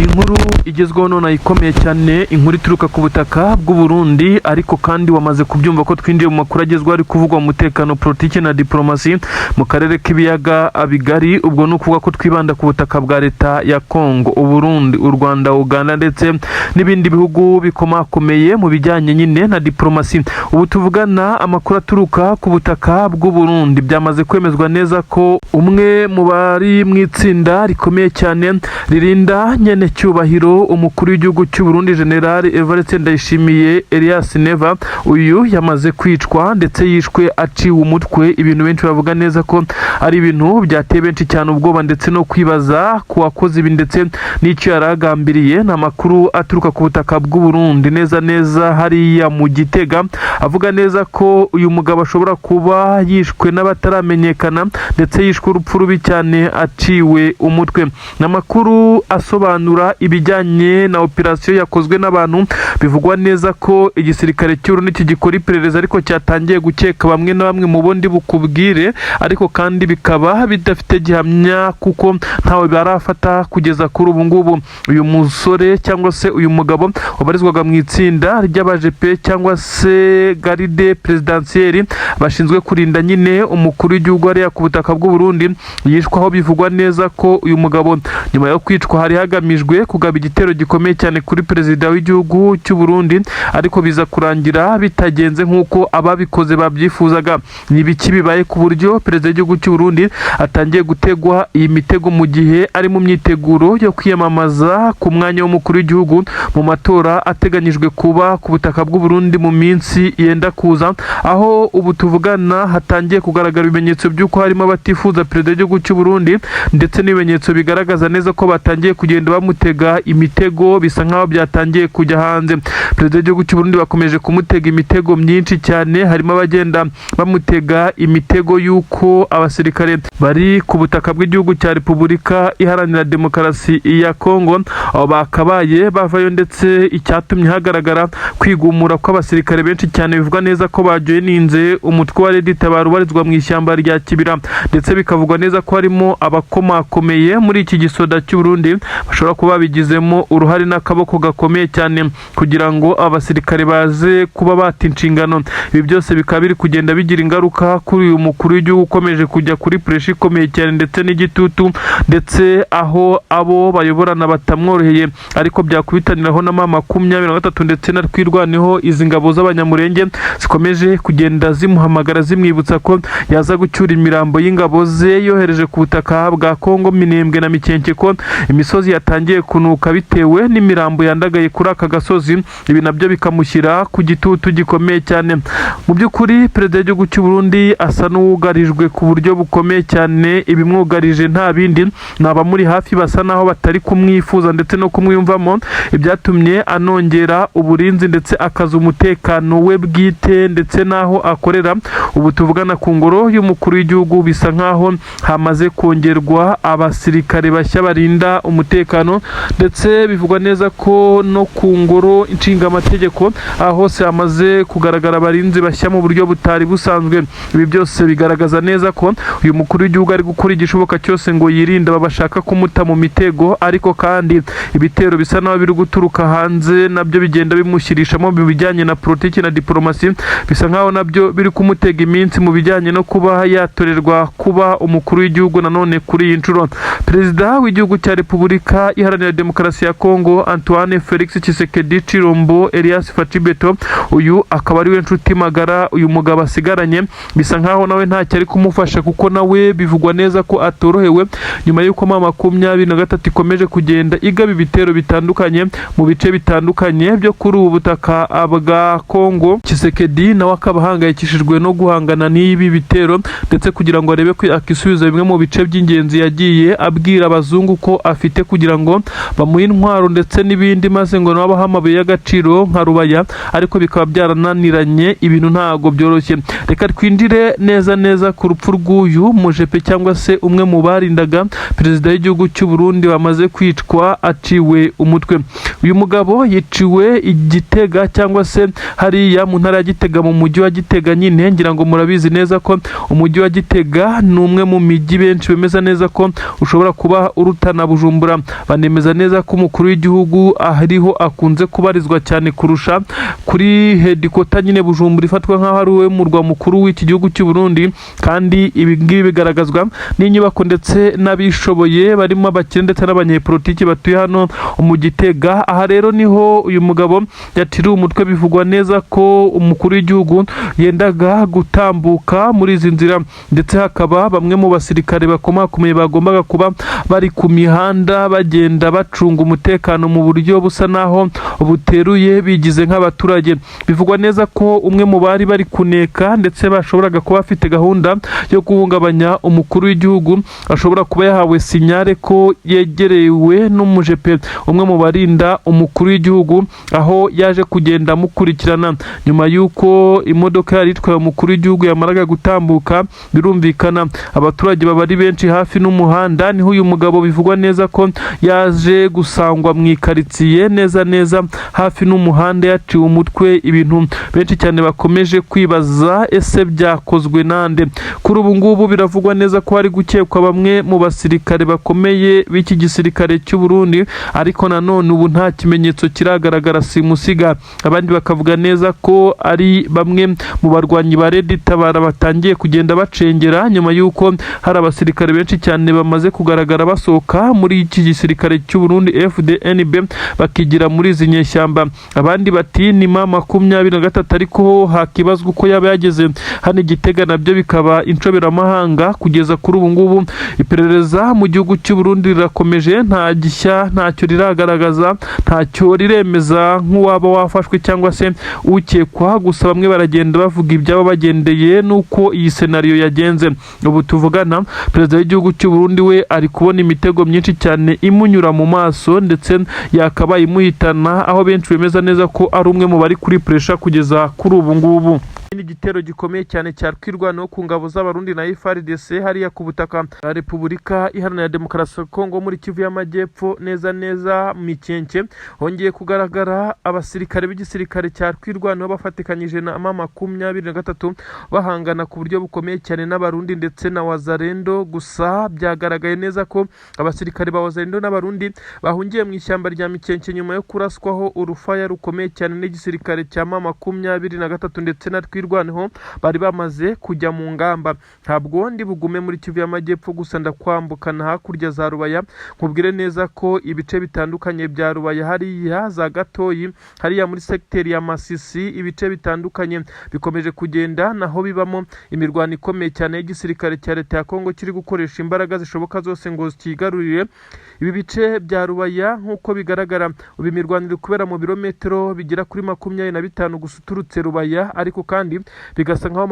Ni inkuru igezweho none ikomeye cyane, inkuru ituruka ku butaka bw'u Burundi. Ariko kandi wamaze kubyumva ko twinjiye mu makuru agezweho ari kuvugwa mu mutekano, politiki na diplomasi mu karere k'ibiyaga bigari. Ubwo ni ukuvuga ko twibanda ku butaka bwa leta ya Congo, Uburundi, u Rwanda, Uganda ndetse n'ibindi bihugu bikomakomeye mu bijyanye nyine na diplomasi. Ubu tuvugana, amakuru aturuka ku butaka bw'u Burundi, byamaze kwemezwa neza ko umwe mu bari mu itsinda rikomeye cyane ririnda nyene cyubahiro umukuru w'igihugu cy'u Burundi, General Evariste Ndayishimiye Elias Neva, uyu yamaze kwicwa, ndetse yishwe aciwe umutwe. Ibintu benshi bavuga neza ko ari ibintu byateye benshi cyane ubwoba ndetse no kwibaza ku wakoze ibi ndetse n'icyo yari agambiriye. Ni amakuru aturuka ku butaka bw'u Burundi, neza neza hariya mu Gitega, avuga neza ko uyu mugabo ashobora kuba yishwe n'abataramenyekana, ndetse yishwe urupfu rubi cyane aciwe umutwe. Ni amakuru asobanura ibijyanye na operasiyo yakozwe n'abantu bivugwa neza ko igisirikare cy'u Burundi kigikora iperereza, ariko cyatangiye gukeka bamwe na bamwe mu bo ndi bukubwire, ariko kandi bikaba bidafite gihamya kuko ntawe barafata kugeza kuri ubu ngubu. Uyu musore cyangwa se uyu mugabo wabarizwaga mu itsinda ry'abajepe cyangwa se garde présidentielle bashinzwe kurinda nyine umukuru w'igihugu hariya ku butaka bw'u Burundi, yishwe aho bivugwa neza ko uyu mugabo nyuma yo kwicwa hari hagamijwe kugaba igitero gikomeye cyane kuri perezida w'igihugu cy'u Burundi, ariko biza kurangira bitagenze nk'uko ababikoze babyifuzaga. Ni ibiki bibaye ku buryo perezida w'igihugu cy'u Burundi atangiye gutegwa iyi mitego mu gihe ari mu myiteguro yo kwiyamamaza ku mwanya w'umukuru w'igihugu mu matora ateganyijwe kuba ku butaka bw'u Burundi mu minsi yenda kuza, aho ubu tuvugana hatangiye kugaragara ibimenyetso by'uko harimo abatifuza perezida w'igihugu cy'u Burundi, ndetse n'ibimenyetso bigaragaza neza ko batangiye kugenda bamutega imitego, bisa nkaho byatangiye kujya hanze. Perezida w'igihugu cy'u Burundi bakomeje kumutega imitego myinshi cyane, harimo abagenda bamutega imitego y'uko abasirikare bari ku butaka bw'igihugu cya Repubulika Iharanira Demokarasi ya Kongo abo bakabaye bavayo, ndetse icyatumye hagaragara kwigumura kw'abasirikare benshi cyane bivugwa neza ko bajoyininze umutwe wa Red Tabara ubarizwa mu ishyamba rya Kibira, ndetse bikavugwa neza ko harimo abakomakomeye muri iki gisoda cy'u Burundi bashobora kuba babigizemo uruhare n'akaboko gakomeye cyane kugira ngo abasirikare baze kuba bata inshingano. Ibi byose bikaba biri kugenda bigira ingaruka kuri uyu mukuru w'igihugu ukomeje kujya kuri pressure ikomeye cyane ndetse n'igitutu, ndetse aho abo bayoborana batamworoheye, ariko byakubitaniraho na M23 ndetse na Twirwaneho, izi ngabo z'Abanyamurenge zikomeje kugenda zimuhamagara zimwibutsa ko yaza gucyura imirambo y'ingabo ze yohereje ku butaka bwa Kongo, Minembwe na Mikenke, ko imisozi yatangiye kunuka bitewe n'imirambo yandagaye kuri aka gasozi. Ibi nabyo bikamushyira ku gitutu gikomeye cyane. Mu by'ukuri, perezida w'igihugu cy'u Burundi asa n'uwugarijwe ku buryo bukomeye cyane. Ibimwugarije nta bindi, ni abamuri hafi basa naho batari kumwifuza ndetse no kumwiyumvamo, ibyatumye anongera uburinzi ndetse akaza umutekano we bwite ndetse n'aho akorera. Ubu tuvugana, ku ngoro y'umukuru w'igihugu bisa nkaho hamaze kongerwa abasirikare bashya barinda umutekano, ndetse bivugwa neza ko no ku ngoro nshingamategeko aho hose hamaze kugaragara abarinzi bashya mu buryo butari busanzwe. Ibi byose bigaragaza neza ko uyu mukuru w'igihugu ari gukora igishoboka cyose ngo yirinde aba bashaka kumuta mu mitego, ariko kandi ibitero bisa naho biri guturuka hanze nabyo bigenda bimushyirishamo mu bijyanye na politiki na diplomasi, bisa nkaho nabyo biri kumutega iminsi mu bijyanye no kuba yatorerwa kuba umukuru w'igihugu nanone kuri iyi nshuro. Perezida w'igihugu cya Repubulika Iharanira Demokarasi ya Kongo, Antoine Felix Tshisekedi Tshilombo Elias Fatshi Beto, uyu akaba ari we nshuti magara uyu mugabo asigaranye, bisa nkaho nawe ntacyo ari kumufasha, kuko nawe bivugwa neza ko atorohewe nyuma y'uko M23 ikomeje kugenda igaba ibitero bitandukanye mu bice bitandukanye byo kuri ubu butaka bwa Kongo. Tshisekedi nawe akaba ahangayikishijwe no guhangana n'ibi bitero, ndetse kugira ngo arebe ko akisubiza bimwe mu bice by'ingenzi yagiye abwira abazungu ko afite kugira ngo bamuhe intwaro ndetse n'ibindi, maze ngo nabo bahe amabuye y'agaciro nka Rubaya, ariko bikaba byarananiranye. Ibintu ntabwo byoroshye. Reka twinjire neza neza ku rupfu rw'uyu mujepe cyangwa se umwe mu barindaga perezida w'igihugu cy'u Burundi wamaze kwicwa aciwe umutwe. Uyu mugabo yiciwe i Gitega cyangwa se hariya mu ntara ya Gitega, mu mujyi wa Gitega nyine. Ngira ngo murabizi neza ko umujyi wa Gitega ni umwe mu mijyi benshi bemeza neza ko ushobora kuba urutana Bujumbura. Banemeza Yemeza neza ko umukuru w'igihugu ariho akunze kubarizwa cyane kurusha kuri headquarter nyine Bujumbura, ifatwa nk'aho ari we murwa mukuru w'iki gihugu cy'u Burundi. Kandi ibi ngibi bigaragazwa n'inyubako ndetse n'abishoboye barimo abakire ndetse n'abanyepolitiki batuye hano mu Gitega. Aha rero niho uyu mugabo yatiriwe umutwe. Bivugwa neza ko umukuru w'igihugu yendaga gutambuka muri izi nzira, ndetse hakaba bamwe mu basirikare bakomakomeye bagombaga kuba bari ku mihanda bagenda bacunga umutekano mu buryo busa naho buteruye, bigize nk'abaturage. Bivugwa neza ko umwe mu bari bari kuneka ndetse bashoboraga kuba afite gahunda yo guhungabanya umukuru w'igihugu ashobora kuba yahawe signal ko yegerewe n'umujepe, umwe mu barinda umukuru w'igihugu, aho yaje kugenda amukurikirana nyuma y'uko imodoka yari itwaye umukuru w'igihugu yamaraga gutambuka. Birumvikana, abaturage baba ari benshi hafi n'umuhanda. Niho uyu mugabo bivugwa neza ko yaje gusangwa mu ikaritsiye neza neza hafi n'umuhanda, yaciwe umutwe. Ibintu benshi cyane bakomeje kwibaza: ese byakozwe nande? Kuri ubu ngubu biravugwa neza ko hari gukekwa bamwe mu basirikare bakomeye b'iki gisirikare cy'u Burundi, ariko nanone ubu nta kimenyetso kiragaragara simusiga. Abandi bakavuga neza ko ari bamwe mu barwanyi ba Red Tabara batangiye kugenda bacengera, nyuma y'uko hari abasirikare benshi cyane bamaze kugaragara basohoka muri iki gisirikare cy'u Burundi FDNB bakigira muri izi nyeshyamba. Abandi bati ni M23, ariko hakibazwa uko yaba yageze hano i Gitega, nabyo bikaba inshoberamahanga. Kugeza kuri ubu ngubu iperereza mu gihugu cy'u Burundi rirakomeje, nta gishya, ntacyo riragaragaza, ntacyo riremeza nk'uwaba wafashwe cyangwa se ukekwa. Gusa bamwe baragenda bavuga ibyabo bagendeye n'uko iyi scenario yagenze. Ubu tuvugana, perezida w'igihugu cy'u Burundi we ari kubona imitego myinshi cyane imunyura mu maso, ndetse yakabaye imuhitana, aho benshi bemeza neza ko ari umwe mu bari kuri pressure kugeza kuri ubu ngubu. Igitero gikomeye cyane cya Twirwaneho ku ngabo z'Abarundi na FARDC hariya ku butaka bwa Repubulika Iharanira Demokarasi ya Kongo muri Kivu y'Amajyepfo, neza neza Mikenke, hongeye kugaragara abasirikare b'igisirikare cya Twirwaneho bafatikanyije na M23 bahangana ku buryo bukomeye cyane n'Abarundi ndetse na Wazalendo. Gusa byagaragaye neza ko abasirikare ba Wazalendo n'Abarundi bahungiye mu ishyamba rya Mikenke nyuma yo kuraswaho urufaya rukomeye cyane n'igisirikare cya M23 ndetse na Twirwaneho bari bamaze kujya mu ngamba. Ntabwo ndi bugume muri Kivu y'Amajyepfo gusa, ndakwambukana hakurya za Rubaya, nkubwire neza ko ibice bitandukanye bya Rubaya, hariya za Gatoyi, hariya muri segiteri ya Masisi, ibice bitandukanye bikomeje kugenda naho bibamo imirwano ikomeye cyane y'igisirikare cya leta ya Kongo kiri gukoresha imbaraga zishoboka zose ngo kigarurire ibi bice bya Rubaya. Nk'uko bigaragara, ubu imirwano iri kubera mu birometero bigera kuri 25 gusa uturutse Rubaya, ariko kandi bigasa nkaho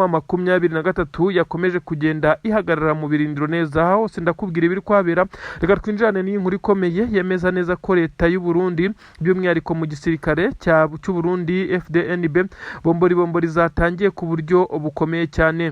M23 yakomeje kugenda ihagarara mu birindiro neza. Hose ndakubwira ibiri kuhabera. Reka twinjirane n'iyi nkuru ikomeye yemeza neza ko leta y'u Burundi, by'umwihariko mu gisirikare cy'u Burundi FDNB, bombori bombori zatangiye ku buryo bukomeye cyane.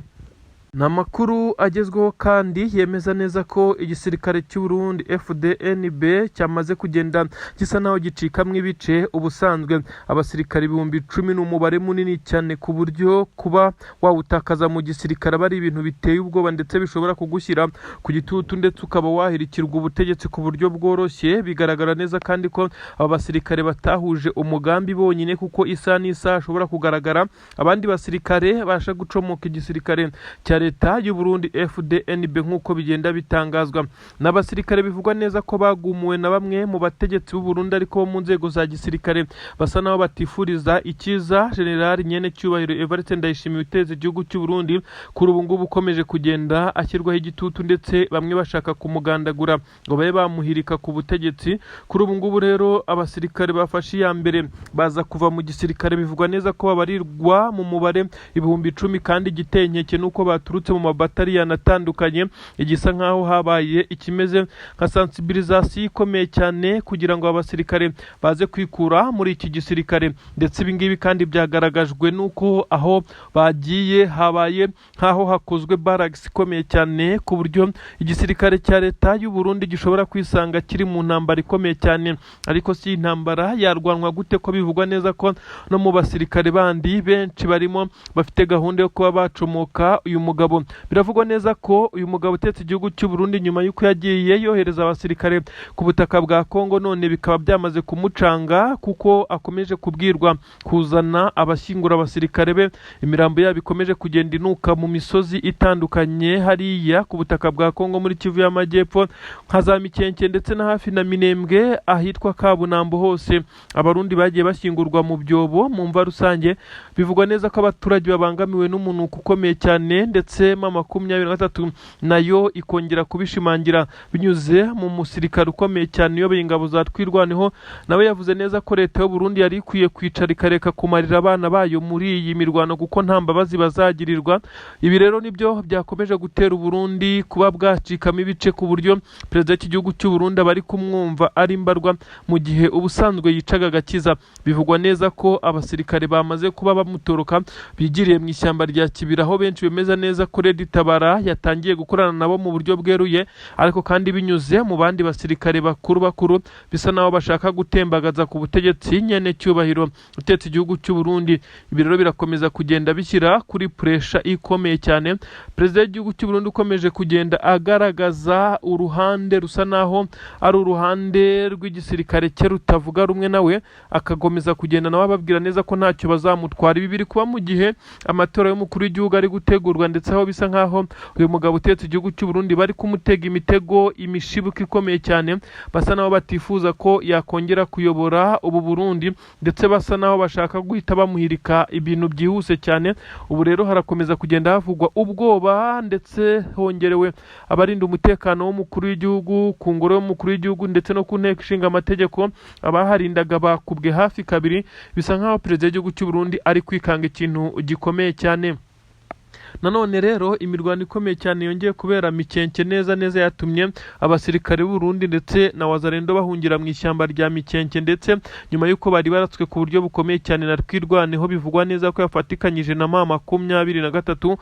Ni amakuru agezweho kandi yemeza neza ko igisirikare cy'u Burundi FDNB cyamaze kugenda gisa naho gicikamo ibice. Ubusanzwe abasirikare 10,000 ni umubare munini cyane, ku buryo kuba wawutakaza mu gisirikare aba ari ibintu biteye ubwoba, ndetse bishobora kugushyira ku gitutu, ndetse ukaba wahirikirwa ubutegetsi ku buryo bworoshye. Bigaragara neza kandi ko aba basirikare batahuje umugambi bonyine, kuko isaha n'isaha hashobora kugaragara abandi basirikare basha gucomoka igisirikare cya leta y'u Burundi FDNB, nk'uko bigenda bitangazwa n'abasirikare. Bivugwa neza ko bagumuwe na bamwe mu bategetsi b'u Burundi, ariko bo mu nzego za gisirikare, basa naho batifuriza icyiza General Nyene Cyubahiro Evariste Ndayishimiye uteza igihugu cy'u Burundi. Kuri ubu ngubu ukomeje kugenda ashyirwaho igitutu, ndetse bamwe bashaka kumugandagura ngo babe bamuhirika ku butegetsi. Kuri ubu ngubu rero abasirikare bafashe iya mbere baza kuva mu gisirikare bivugwa neza ko babarirwa mu mubare 10,000, kandi igiteye inkeke nuko baturutse mu mabataliyani atandukanye. Igisa nkaho habaye ikimeze nka sensibilisation ikomeye cyane kugira ngo abasirikare baze kwikura muri iki gisirikare. Ndetse ibi ngibi kandi byagaragajwe n'uko aho bagiye habaye nk'aho hakozwe barracks ikomeye cyane, ku buryo igisirikare cya leta y'u Burundi gishobora kwisanga kiri mu ntambara ikomeye cyane. Ariko si intambara yarwanwa gute, ko bivugwa neza ko no mu basirikare bandi benshi barimo bafite gahunda yo kuba bacomoka uyu mugabo? mugabo. Biravugwa neza ko uyu mugabo utetse igihugu cy'u Burundi nyuma y'uko yagiye yohereza abasirikare ku butaka bwa Kongo, none bikaba byamaze kumucanga kuko akomeje kubwirwa kuzana abashyingura abasirikare be. Imirambo yabo ikomeje kugenda inuka mu misozi itandukanye hariya ku butaka bwa Kongo muri Kivu y'Amajyepfo, nka za Mikenke ndetse na hafi na Minembwe ahitwa Kabunambo. Hose Abarundi bagiye bashyingurwa mu byobo, mu mva rusange. Bivugwa neza ko abaturage babangamiwe n'umunuko ukomeye cyane, ndetse M23 nayo ikongera kubishimangira binyuze mu musirikare ukomeye cyane uyoboye ingabo za Twirwaneho. Nawe yavuze neza ko leta y'u Burundi yari ikwiye kwicara ikareka kumarira abana bayo muri iyi mirwano, kuko nta mbabazi bazagirirwa. Ibi rero nibyo byakomeje gutera Uburundi kuba bwacikamo ibice, ku buryo perezida w'igihugu cy'u Burundi abari kumwumva ari mbarwa, mu gihe ubusanzwe yicaga agakiza. Bivugwa neza ko abasirikare bamaze kuba bamutoroka bigiriye mu ishyamba rya Kibira, aho benshi bemeza neza ko Red Tabara yatangiye gukorana nabo mu buryo bweruye, ariko kandi binyuze mu bandi basirikare bakuru bakuru bisa naho bashaka gutembagaza ku butegetsi nyene cyubahiro utetse igihugu cy'u Burundi. Ibi rero birakomeza kugenda bishyira kuri pressure ikomeye cyane perezida w'igihugu cy'u Burundi, ukomeje kugenda agaragaza uruhande rusa naho ari uruhande rw'igisirikare cye rutavuga rumwe nawe, akakomeza kugenda nawe ababwira neza ko ntacyo bazamutwara. Ibi biri kuba mu gihe amatora y'umukuru w'igihugu ari gutegurwa, ndetse aho bisa nkaho uyu mugabo utetse igihugu cy'u Burundi bari kumutega imitego, imishibuko ikomeye cyane. Basa naho batifuza ko yakongera kuyobora ubu Burundi, ndetse basa naho bashaka guhita bamuhirika ibintu byihuse cyane. Ubu rero harakomeza kugenda havugwa ubwoba, ndetse hongerewe abarinda umutekano w'umukuru w'igihugu ku ngoro y'umukuru w'igihugu ndetse no ku nteko ishinga amategeko. Abaharindaga bakubwe hafi kabiri. Bisa nkaho perezida w'igihugu cy'u Burundi ari kwikanga ikintu gikomeye cyane. Nanone rero imirwano ikomeye cyane yongeye kubera Mikenke neza neza yatumye abasirikare b'u Burundi ndetse na Wazalendo bahungira mu ishyamba rya Mikenke, ndetse nyuma y'uko bari baratswe ku buryo bukomeye cyane na Twirwaneho, bivugwa neza ko yafatikanyije na M23.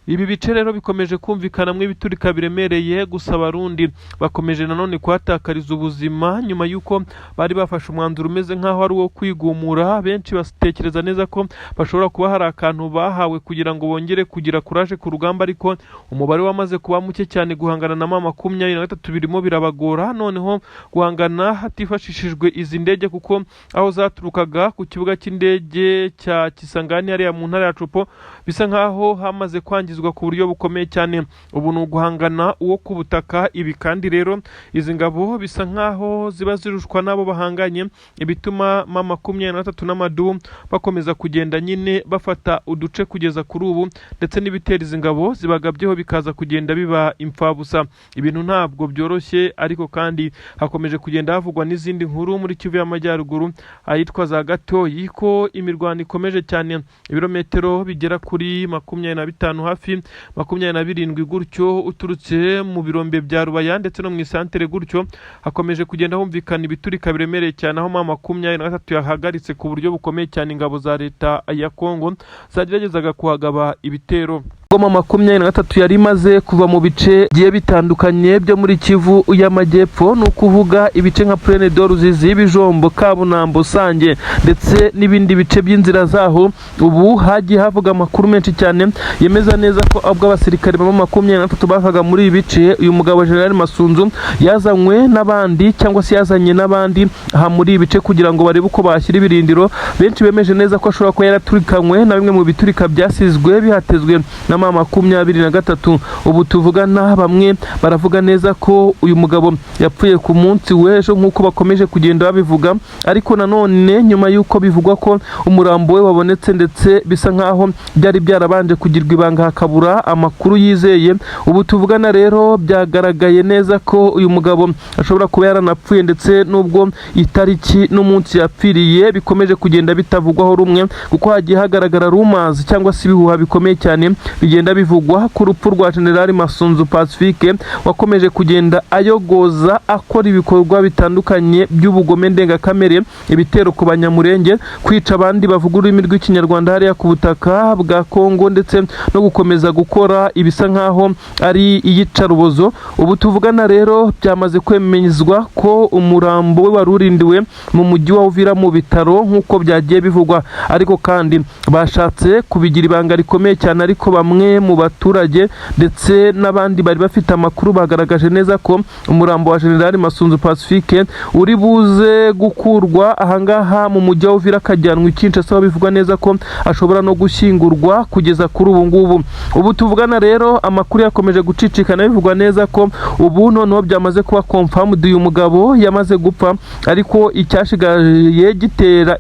Ibi bice rero bikomeje kumvikanamo ibiturika biremereye, gusa Abarundi bakomeje nanone kuhatakariza ubuzima nyuma y'uko bari bafashe umwanzuro umeze nk'aho ari uwo kwigumura. Benshi batekereza neza ko bashobora kuba hari akantu bahawe kugira ngo bongere kugira kuraje ku rugamba, ariko umubare wamaze kuba muke cyane. Guhangana na M23 birimo birabagora, noneho guhangana hatifashishijwe izi ndege, kuko aho zaturukaga ku kibuga cy'indege cya Kisangani hariya mu ntara ya Tshopo bisa nkaho hamaze kwangizwa ku buryo bukomeye cyane. Ubu ni uguhangana uwo ku butaka. Ibi kandi rero izi ngabo bisa nkaho ziba zirushwa n'abo bahanganye, ibituma M23 n'amadubu bakomeza kugenda nyine bafata uduce kugeza kuri ubu, ndetse n'ibitera izi ngabo zibagabyeho bikaza kugenda biba imfabusa. Ibintu ntabwo byoroshye, ariko kandi hakomeje kugenda havugwa n'izindi nkuru muri Kivu y'Amajyaruguru ahitwa za Gatoyi ko imirwano ikomeje cyane, ibirometero bigera kuri 25, hafi 27 gutyo, uturutse mu birombe bya Rubaya ndetse no mu isantere gutyo. Hakomeje kugenda humvikana ibiturika biremereye cyane, aho M23 yahagaritse ku buryo bukomeye cyane ingabo za leta ya Kongo zageragezaga kuhagaba ibitero. M23 yari imaze kuva mu bice bigiye bitandukanye byo muri Kivu y'Amajyepfo, ni ukuvuga ibice nka Plaine de Ruzizi, Bijombo, Kabunambo, Sange ndetse n'ibindi bice by'inzira zaho. Ubu hagiye havuga amakuru menshi cyane yemeza neza ko ubwo abasirikare ba M23 bavaga muri ibi bice, uyu mugabo General Masunzu yazanywe n'abandi, cyangwa se yazanye n'abandi aha muri ibi bice kugira ngo barebe uko bashyira ibirindiro. Benshi bemeje neza ko ashobora kuba yaraturikanywe na bimwe mu biturika byasizwe bihatezwe na M23. Ubu tuvugana bamwe baravuga neza ko uyu mugabo yapfuye ku munsi w'ejo, nk'uko bakomeje kugenda babivuga, ariko nanone nyuma y'uko bivugwa ko umurambo we wabonetse, ndetse bisa nkaho byari byarabanje kugirwa ibanga hakabura amakuru yizeye. Ubu tuvugana rero byagaragaye neza ko uyu mugabo ashobora kuba yaranapfuye, ndetse n'ubwo itariki n'umunsi yapfiriye bikomeje kugenda bitavugwaho rumwe, kuko hagiye hagaragara rumors cyangwa se ibihuha bikomeye cyane bigenda bivugwa ku rupfu rwa General Masunzu Pacifique, wakomeje kugenda ayogoza akora ibikorwa bitandukanye by'ubugome ndengakamere, ibitero ku Banyamurenge, kwica abandi bavuga ururimi rw'Ikinyarwanda hariya ku butaka bwa Kongo, ndetse no gukomeza gukora ibisa nkaho ari iyicarubozo. Ubu tuvugana rero byamaze kwemezwa ko umurambo we wari urindiwe mu mujyi wa Uvira mu bitaro, nk'uko byagiye bivugwa, ariko kandi bashatse kubigira ibanga rikomeye cyane, ariko bamwe Bamwe mu baturage ndetse n'abandi bari bafite amakuru bagaragaje neza ko umurambo wa General Masunzu Pacifique uri buze gukurwa ahangaha mu mujyi wa Uvira akajyanwa i Kinshasa, aho bivugwa neza ko ashobora no gushyingurwa kugeza kuri ubu ngubu. Ubu tuvugana rero, amakuru yakomeje gucicikana, bivugwa neza ko ubu noneho byamaze kuba confirmed, uyu mugabo yamaze gupfa. Ariko icyasigaye gitera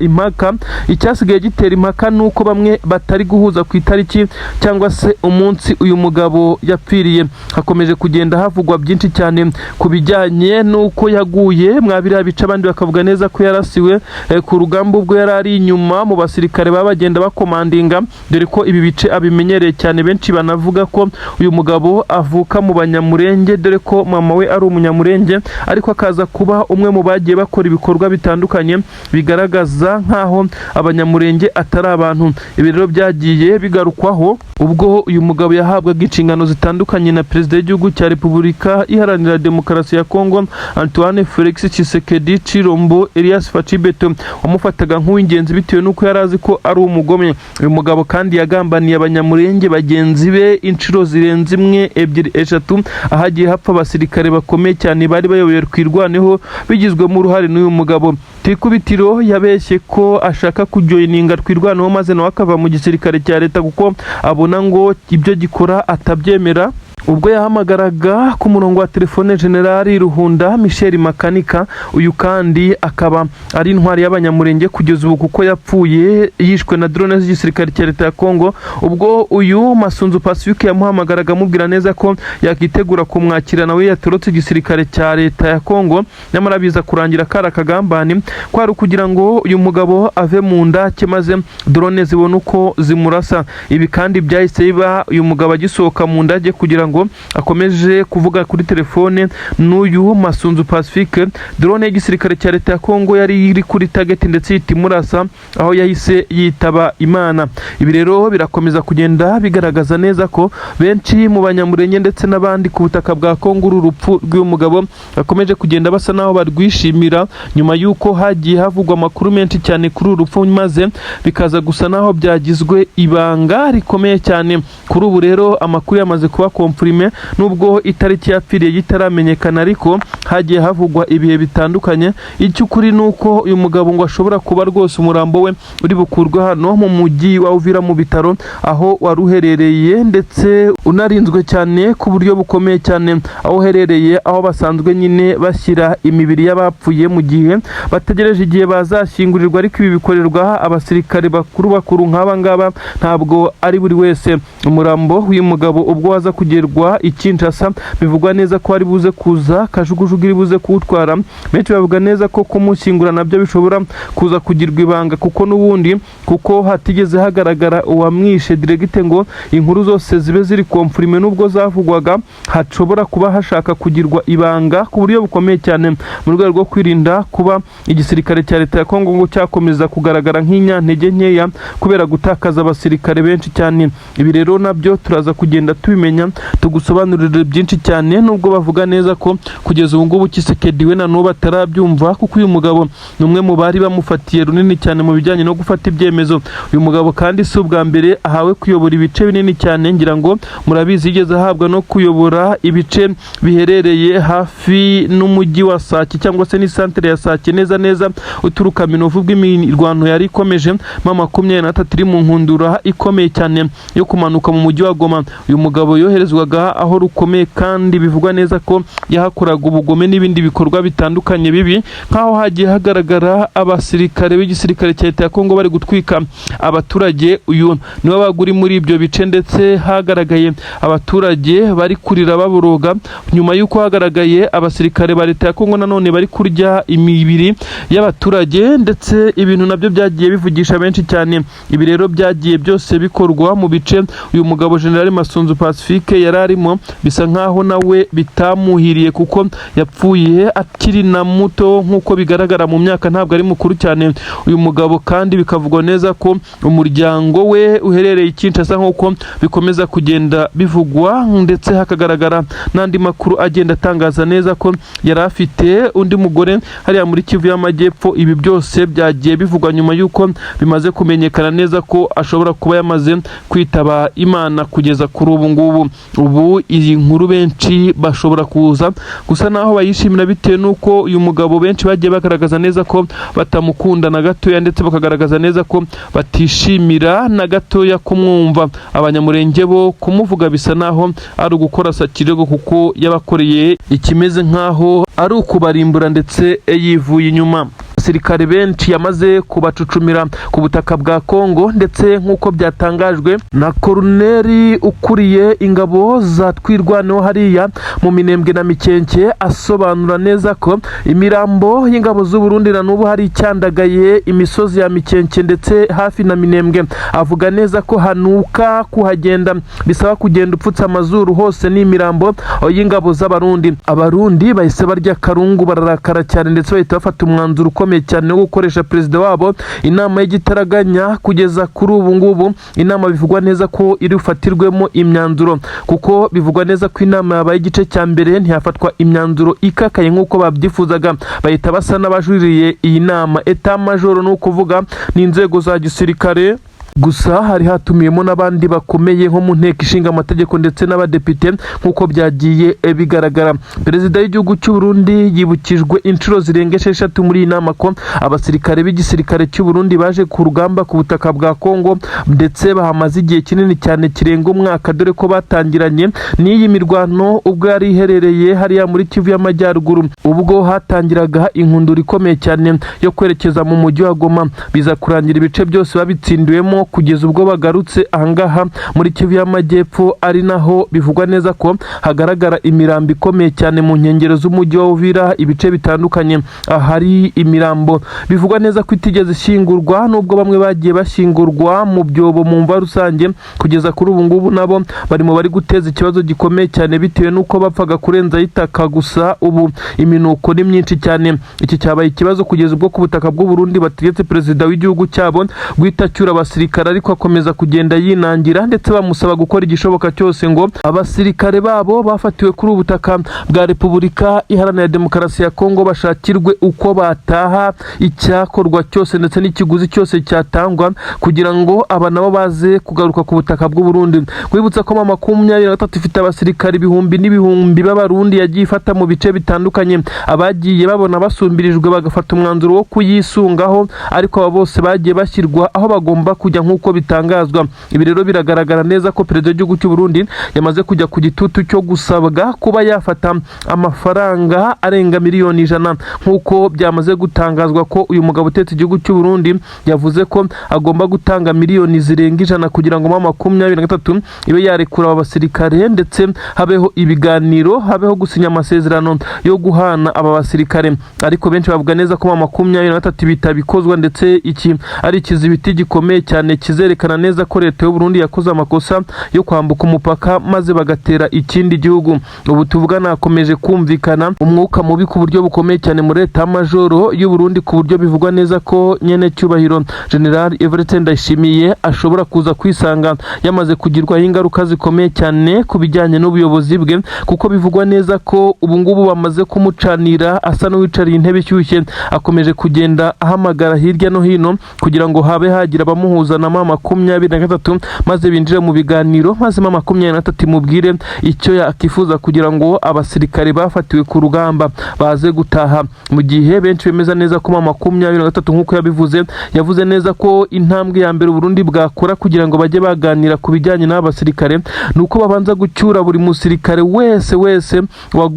impaka ni uko bamwe batari guhuza ku itariki cyangwa se umunsi uyu mugabo yapfiriye. Hakomeje kugenda havugwa byinshi cyane ku bijyanye n'uko yaguye mwabiriya bice, abandi bakavuga neza ko yarasiwe ku rugamba ubwo yari ari inyuma mu basirikare baba bagenda bakomandinga, dore ko ibi bice abimenyereye cyane. Benshi banavuga ko uyu mugabo avuka mu Banyamurenge, dore ko mama we ari Umunyamurenge, ariko akaza kuba umwe mu bagiye bakora ibikorwa bitandukanye bigaragaza nk'aho Abanyamurenge atari abantu. Ibi rero byagiye bigarukwaho ubwo uyu mugabo yahabwaga inshingano zitandukanye na Perezida w'igihugu cya Repubulika Iharanira Demokarasi ya Kongo, Antoine Felix Tshisekedi Tshilombo Elias Fatshi Béton, wamufataga nk'uw'ingenzi bitewe n'uko yari azi ko ari umugome. Uyu mugabo kandi yagambaniye Abanyamurenge bagenzi be inshuro zirenze imwe, ebyiri, eshatu, ahagiye hapfa abasirikare bakomeye cyane bari bayoboye Twirwaneho bigizwemo uruhare n'uyu mugabo. Ku ikubitiro yabeshye ko ashaka kujoininga Twirwaneho, maze nawe akava mu gisirikare cya leta kuko abona ngo ibyo gikora atabyemera, ubwo yahamagaraga ku murongo wa telefone Generali Ruhunda Michel Makanika. Uyu kandi akaba ari intwari y'Abanyamurenge kugeza ubu, kuko yapfuye yishwe na drone z'igisirikare cya leta ya Kongo, ubwo uyu Masunzu Pacifique yamuhamagaraga amubwira neza ko yakitegura kumwakira, nawe yatorotse igisirikare cya leta ya Kongo. Nyamara biza kurangira kari akagambani, kwari ukugira ngo uyu mugabo ave mu ndake maze drone zibone uko zimurasa. Ibi kandi byahise biba uyu mugabo agisohoka mu ndake kugira ngo akomeje kuvuga kuri telefone n'uyu Masunzu Pacifique, drone y'igisirikare cya leta ya Kongo yari iri kuri target ndetse ihita imurasa, aho yahise yitaba Imana. Ibi rero birakomeza kugenda bigaragaza neza ko benshi mu Banyamurenge ndetse n'abandi ku butaka bwa Kongo, uru rupfu rw'uyu mugabo bakomeje kugenda basa naho barwishimira, nyuma y'uko hagiye havugwa amakuru menshi cyane kuri uru rupfu, maze bikaza gusa naho byagizwe ibanga rikomeye cyane. Kuri ubu rero amakuru yamaze kuba confirmé, nubwo itariki yapfiriye itaramenyekana, ariko hagiye havugwa ibihe bitandukanye. Icy'ukuri ni uko uyu mugabo ngo ashobora kuba rwose umurambo we uri bukurwe hano mu mujyi wa Uvira mu bitaro aho wari uherereye, ndetse unarinzwe cyane ku buryo bukomeye cyane, aho uherereye, aho basanzwe nyine bashyira imibiri y'abapfuye mu gihe bategereje igihe bazashyingurirwa. Ariko ibi bikorerwa abasirikare bakuru bakuru nk'aba ngaba, ntabwo ari buri wese. Umurambo w'uyu mugabo ubwo waza kugerwa i Kinshasa, bivugwa neza ko ari buze kuza kajugujugu iri buze kuwutwara. Benshi bavuga neza ko kumushyingura nabyo bishobora kuza kugirwa ibanga, kuko n'ubundi kuko hatigeze hagaragara uwamwishe direct ngo inkuru zose zibe ziri confirmé, nubwo zavugwaga, hashobora kuba hashaka kugirwa ibanga ku buryo bukomeye cyane mu rwego rwo kwirinda kuba igisirikare cya leta ya Kongo ngo cyakomeza kugaragara nk'inyantege nkeya kubera gutakaza abasirikare benshi cyane. Ibi rero nabyo turaza kugenda tubimenya, tugusobanurire byinshi cyane, nubwo bavuga neza ko kugeza ubu ngubu Tshisekedi we na n'ubu atarabyumva, kuko uyu mugabo ni umwe mu bari bamufatiye runini cyane mu bijyanye no gufata ibyemezo. Uyu mugabo kandi si ubwa mbere ahawe kuyobora ibice binini cyane. Ngira ngo murabizi, yigeze ahabwa no kuyobora ibice biherereye hafi n'umujyi wa Sake, cyangwa se n'isantere ya Sake neza neza, uturuka Minovu, bw'imirwano yari ikomeje M23 iri mu nkundura ikomeye cyane yo kumanuka mu mujyi wa Goma. Uyu mugabo yoherezwaga aho rukomeye, kandi bivugwa neza ko yahakoraga ubugome n'ibindi bikorwa bitandukanye bibi, nk'aho hagiye hagaragara abasirikare b'igisirikare cya leta ya Kongo bari gutwika abaturage. Uyu niwe wabaga uri muri ibyo bice, ndetse hagaragaye abaturage bari kurira baboroga nyuma y'uko hagaragaye abasirikare ba leta ya Kongo nanone bari kurya imibiri y'abaturage, ndetse ibintu nabyo byagiye bivugisha benshi cyane. Ibi rero byagiye byose bikorwa mu bice uyu mugabo General Masunzu Pacifique yari arimo bisa nkaho nawe bitamuhiriye, kuko yapfuye akiri na muto nk'uko bigaragara mu myaka, ntabwo ari mukuru cyane uyu mugabo. Kandi bikavugwa neza ko umuryango we uherereye i Kinshasa, nk'uko bikomeza kugenda bivugwa, ndetse hakagaragara n'andi makuru agenda atangaza neza ko yari afite undi mugore hariya muri Kivu y'Amajyepfo. Ibi byose byagiye bivugwa nyuma y'uko bimaze kumenyekana neza ko ashobora kuba yamaze kwitaba Imana kugeza kuri ubu ngubu. Ubu iyi nkuru benshi bashobora kuza gusa naho bayishimira, bitewe n'uko uyu mugabo benshi bagiye bagaragaza neza ko batamukunda na gatoya, ndetse bakagaragaza neza ko batishimira na gatoya kumwumva. Abanyamurenge bo kumuvuga bisa naho ari ugukora sakirego, kuko yabakoreye ikimeze nkaho ari ukubarimbura ndetse yivuye inyuma. Abasirikare benshi yamaze kubacucumira ku butaka bwa Kongo, ndetse nk'uko byatangajwe na koroneri ukuriye ingabo za Twirwaneho hariya mu Minembwe na Mikenke, asobanura neza ko imirambo y'ingabo z'u Burundi na n'ubu hari icyandagaye imisozi ya Mikenke ndetse hafi na Minembwe. Avuga neza ko hanuka, kuhagenda bisaba kugenda upfutse amazuru, hose ni imirambo y'ingabo z'Abarundi. Abarundi bahise barya karungu, bararakara cyane, ndetse bahita bafata umwanzuro ukomeye cyane wo gukoresha perezida wabo inama y'igitaraganya. Kugeza kuri ubu ngubu inama bivugwa neza ko iri bufatirwemo imyanzuro, kuko bivugwa neza ko inama yabaye igice cya mbere ntihafatwa imyanzuro ikakaye nk'uko babyifuzaga, bahita basa n'abajuririye iyi nama. État-major, ni ukuvuga ni inzego za gisirikare gusa, hari hatumiyemo n'abandi bakomeye nko mu Nteko Ishinga Amategeko ndetse n'abadepite. Nk'uko byagiye bigaragara, perezida w'igihugu cy'u Burundi yibukijwe inshuro zirenga 6 muri iyi nama ko abasirikare b'igisirikare cy'u Burundi baje ku rugamba ku butaka bwa Kongo, ndetse bahamaze igihe kinini cyane kirenga umwaka, dore ko batangiranye n'iyi mirwano ubwo yari iherereye hariya muri Kivu y'Amajyaruguru, ubwo hatangiraga inkundura ikomeye cyane yo kwerekeza mu mujyi wa Goma, biza kurangira ibice byose babitsindiwemo, kugeza ubwo bagarutse ahangaha muri Kivu y'Amajyepfo, ari naho bivugwa neza ko hagaragara imirambo ikomeye cyane mu nkengero z'umujyi wa Uvira, ibice bitandukanye ahari imirambo bivugwa neza ko itigeze ishyingurwa, nubwo bamwe bagiye bashyingurwa mu byobo, mu mva rusange. Kugeza kuri ubu ngubu nabo bari mu bari guteza ikibazo gikomeye cyane, bitewe n'uko bapfaga kurenzaho itaka gusa. Ubu iminuko ni myinshi cyane. Iki cyabaye ikibazo kugeza ubwo ku butaka bw'u Burundi bategetse perezida w'igihugu cyabo guhita acyura abasirikare, ariko akomeza kugenda yinangira, ndetse bamusaba gukora igishoboka cyose ngo abasirikare babo bafatiwe kuri ubu butaka bwa Repubulika Iharanira Demokarasi ya Kongo bashakirwe uko bataha, icyakorwa cyose ndetse n'ikiguzi cyose cyatangwa kugira ngo aba nabo baze kugaruka ku butaka bw'u Burundi. Kwibutsa ko M23 ifite abasirikare ibihumbi n'ibihumbi b'Abarundi yagiye ifata mu bice bitandukanye, abagiye babona basumbirijwe bagafata umwanzuro wo kuyisungaho, ariko aba bose bagiye bashyirwa aho bagomba kujya nk'uko bitangazwa. Ibi rero biragaragara neza ko perezida w'igihugu cy'u Burundi yamaze kujya ku gitutu cyo gusabwa kuba yafata amafaranga arenga miliyoni 100, nk'uko byamaze gutangazwa ko uyu mugabo utetse igihugu cy'u Burundi yavuze ko agomba gutanga miliyoni zirenga 100 kugira ngo M23 ibe yarekura aba basirikare, ndetse habeho ibiganiro, habeho gusinya amasezerano yo guhana aba basirikare. Ariko benshi bavuga neza ko M23 bitabikozwa, ndetse iki ari ikizibiti gikomeye cyane kizerekana neza ko leta y'u Burundi yakoze amakosa yo kwambuka umupaka maze bagatera ikindi gihugu. Ubu tuvugana hakomeje kumvikana umwuka mubi ku buryo bukomeye cyane muri état-major y'u Burundi, ku buryo bivugwa neza ko nyene cyubahiro General Evariste Ndayishimiye ashobora kuza kwisanga yamaze kugirwaho ingaruka zikomeye cyane ku bijyanye n'ubuyobozi bwe, kuko bivugwa neza ko ubu ngubu bamaze kumucanira, asa n'uwicariye intebe ishyushye. Akomeje kugenda ahamagara hirya no hino kugira ngo habe hagira abamuhuza na M23, maze binjire mu biganiro, maze M23 imubwire icyo yakifuza kugira ngo abasirikare bafatiwe ku rugamba baze gutaha, mu gihe benshi bemeza neza ko M23, nk'uko yabivuze, yavuze neza ko intambwe ya mbere Burundi bwakora kugira ngo bajye baganira ku bijyanye n'aba basirikare ni uko babanza gucyura buri musirikare wese wese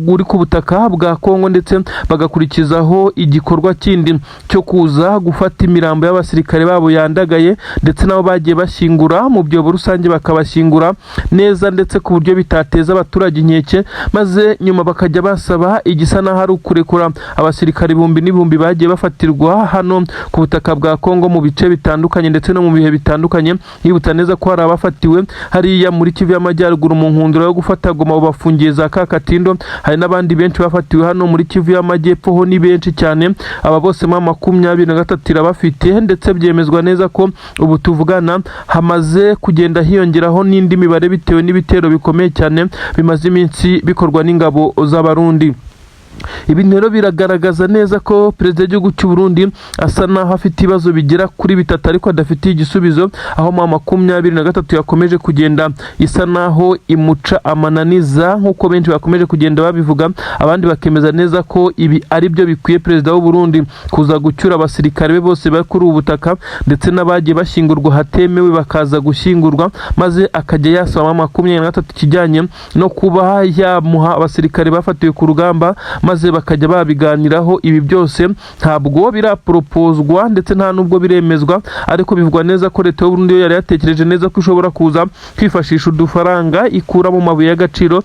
uri ku butaka bwa Kongo, ndetse bagakurikizaho igikorwa kindi cyo kuza gufata imirambo y'abasirikare babo yandagaye, ndetse ndetse nabo bagiye bashyingura mu byobo rusange, bakabashyingura neza ndetse ku buryo bitateza abaturage inkeke, maze nyuma bakajya basaba igisa n'aho ari ukurekura abasirikare ibihumbi n'ibihumbi bagiye bafatirwa hano ku butaka bwa Kongo mu bice bitandukanye ndetse no mu bihe bitandukanye. Yibutsa neza ko hari abafatiwe hariya muri Kivu y'Amajyaruguru mu nkundura yo gufata Goma, bafungiye za Kakatindo. Hari n'abandi benshi bafatiwe hano muri Kivu y'Amajyepfo, ho ni benshi cyane. Aba bose M23 irabafite, ndetse byemezwa neza ko ubu tuvugana hamaze kugenda hiyongeraho n'indi mibare bitewe n'ibitero bikomeye cyane bimaze iminsi bikorwa n'ingabo z'Abarundi. Ibi rero biragaragaza neza ko perezida w'igihugu cy'u Burundi asa naho afite ibibazo bigera kuri bitatu ariko adafitiye igisubizo, aho M23 yakomeje kugenda isa naho imuca amananiza, nk'uko benshi bakomeje kugenda babivuga, abandi bakemeza neza ko ibi ari byo bikwiye perezida w'u Burundi kuza gucyura abasirikare be bose bari kuri ubu butaka, ndetse n'abagiye bashyingurwa hatemewe bakaza gushyingurwa, maze akajya yasaba M23 ikijyanye no kuba yamuha abasirikare bafatiwe ku rugamba, maze bakajya babiganiraho. Ibi byose ntabwo biraporopozwa ndetse nta nubwo biremezwa, ariko bivugwa neza ko leta y'u Burundi yo yari yatekereje neza ko ishobora kuza kwifashisha udufaranga ikura mu mabuye y'agaciro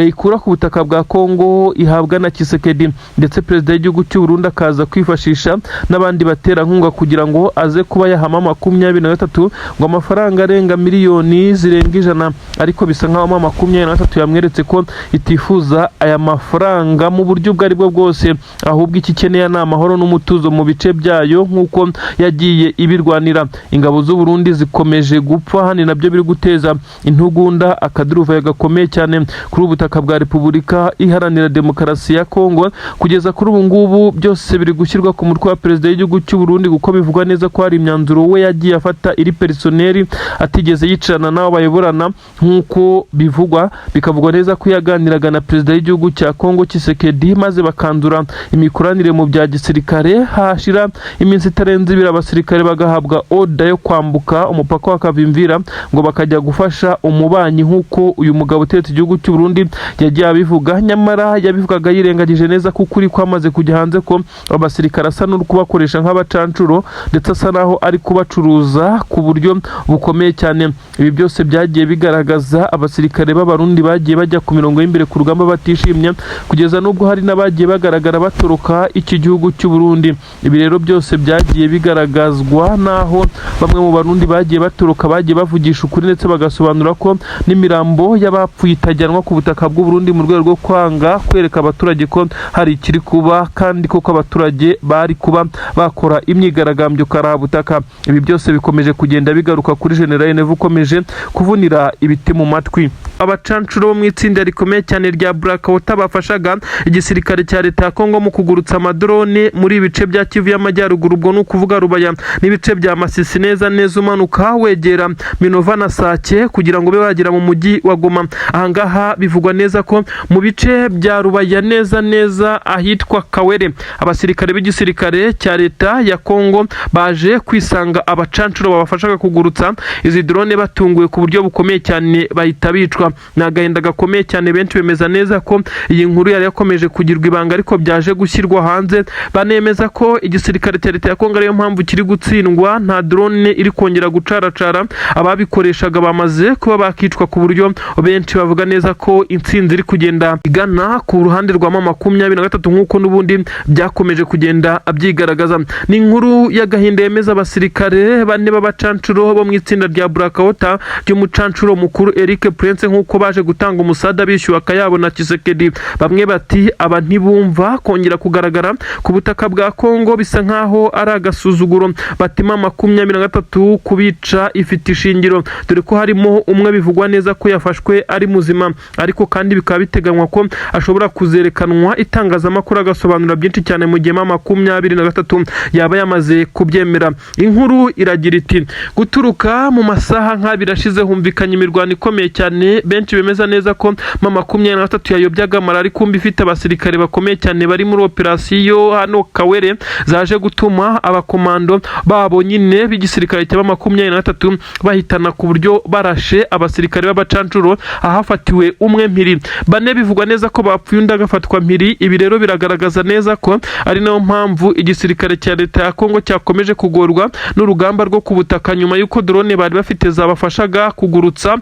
ikura ku butaka bwa Kongo ihabwa na Tshisekedi, ndetse perezida w'igihugu cy'u Burundi akaza kwifashisha n'abandi baterankunga kugira ngo aze kuba yahama 23 ngo amafaranga arenga miliyoni zirenga 100. Ariko bisa nkaho M23 yamweretse ko itifuza aya mafaranga mu buryo ubwo ari bwo bwose, ahubwo icyo ikeneye ni amahoro n'umutuzo mu bice byayo nk'uko yagiye ibirwanira. Ingabo z'u Burundi zikomeje gupfa hano, nabyo biri guteza intugunda, akaduruvayo gakomeye cyane kuri ubu butaka bwa Repubulika Iharanira Demokarasi ya Kongo. Kugeza kuri ubu ngubu byose biri gushyirwa ku mutwe wa perezida w'igihugu cy'u Burundi, kuko bivugwa neza ko hari imyanzuro we yagiye afata iri personnel, atigeze yicarana n'abo bayoborana nk'uko bivugwa. Bikavugwa neza ko yaganiraga na perezida w'igihugu cya Kongo Tshisekedi, maze bakanzura imikoranire mu bya gisirikare, hashira iminsi itarenze 2 abasirikare bagahabwa order yo kwambuka umupaka wa Kavimvira ngo bakajya gufasha umubanyi, nk'uko uyu mugabo uteretse igihugu cy'u Burundi yagiye abivuga. Nyamara yabivugaga yirengagije neza ko ukuri kwamaze kujya hanze, ko abasirikare asa n'uri kubakoresha nk'abacancuro, ndetse asa naho ari kubacuruza ku buryo bukomeye cyane. Ibi byose byagiye bigaragaza abasirikare b'Abarundi bagiye bajya ku mirongo y'imbere ku rugamba batishimye, kugeza n'ubwo hari n'abagiye bagaragara batoroka iki gihugu cy'u Burundi. Ibi rero byose byagiye bigaragazwa n'aho bamwe mu Barundi bagiye batoroka bagiye bavugisha ukuri, ndetse bagasobanura ko n'imirambo y'abapfuye itajyanwa ku butaka bw'u Burundi mu rwego rwo kwanga kwereka abaturage ko hari ikiri kuba, kandi koko abaturage bari kuba bakora imyigaragambyo karahabutaka. Ibi byose bikomeje kugenda bigaruka kuri General Neva ukomeje kuvunira ibiti mu matwi. Abacancuro bo mu itsinda rikomeye cyane rya Blackwater bafashaga igisirikare cya leta ya Kongo mu kugurutsa amadrone muri ibice bya Kivu y'Amajyaruguru, ubwo ni ukuvuga Rubaya n'ibice bya Masisi, neza neza umanuka wegera Minova na Sake kugira ngo ube wagera mu mujyi wa Goma. Ahangaha bivugwa neza ko mu bice bya Rubaya, neza neza ahitwa Kawere, abasirikare b'igisirikare cya leta ya Kongo baje kwisanga abacancuro babafashaga kugurutsa izi drone batunguwe ku buryo bukomeye cyane, bahita bicwa. Ni agahinda gakomeye cyane. Benshi bemeza neza ko iyi nkuru yari yakomeje kugirwa ibanga, ariko byaje gushyirwa hanze. Banemeza ko igisirikare cya leta ya Kongo ariyo mpamvu kiri gutsindwa, nta drone iri kongera gucaracara, ababikoreshaga bamaze kuba bakicwa, ku buryo benshi bavuga neza ko intsinzi iri kugenda igana ku ruhande rwa M23, nk'uko n'ubundi byakomeje kugenda byigaragaza. Ni inkuru y'agahinda yemeza abasirikare bane b'abacancuro bo mu itsinda rya Blackwater ry'umucancuro mukuru Eric Prince, nk'uko baje gutanga umusada bishyuwe akayabo na Tshisekedi. Bamwe bati aba ntibumva kongera kugaragara ku butaka bwa Kongo bisa nkaho ari agasuzuguro. Batima 23 kubica ifite ishingiro, dore ko harimo umwe bivugwa neza ko yafashwe ari muzima, ariko kandi bikaba biteganywa ko ashobora kuzerekanwa itangazamakuru agasobanura byinshi cyane mu gihe M23 yaba yamaze kubyemera. Inkuru iragira iti: guturuka mu masaha nk'abiri ashize humvikanye imirwano ikomeye cyane. Benshi bemeza neza ko M23 yayobyaga marari, kumbi ifite abasirikare bakomeye cyane bari muri operasiyo hano Kawere, zaje gutuma abakomando babo nyine b'igisirikare cya M23 bahitana ku buryo barashe abasirikare b'abacancuro, ahafatiwe umwe mpiri, bane bivugwa neza ko bapfuye, undi agafatwa mpiri. Ibi rero biragaragaza neza ko ari nayo mpamvu igisirikare cya leta ya Kongo cyakomeje kugorwa n'urugamba rwo ku butaka, nyuma y'uko drone bari bafite zabafashaga kugurutsa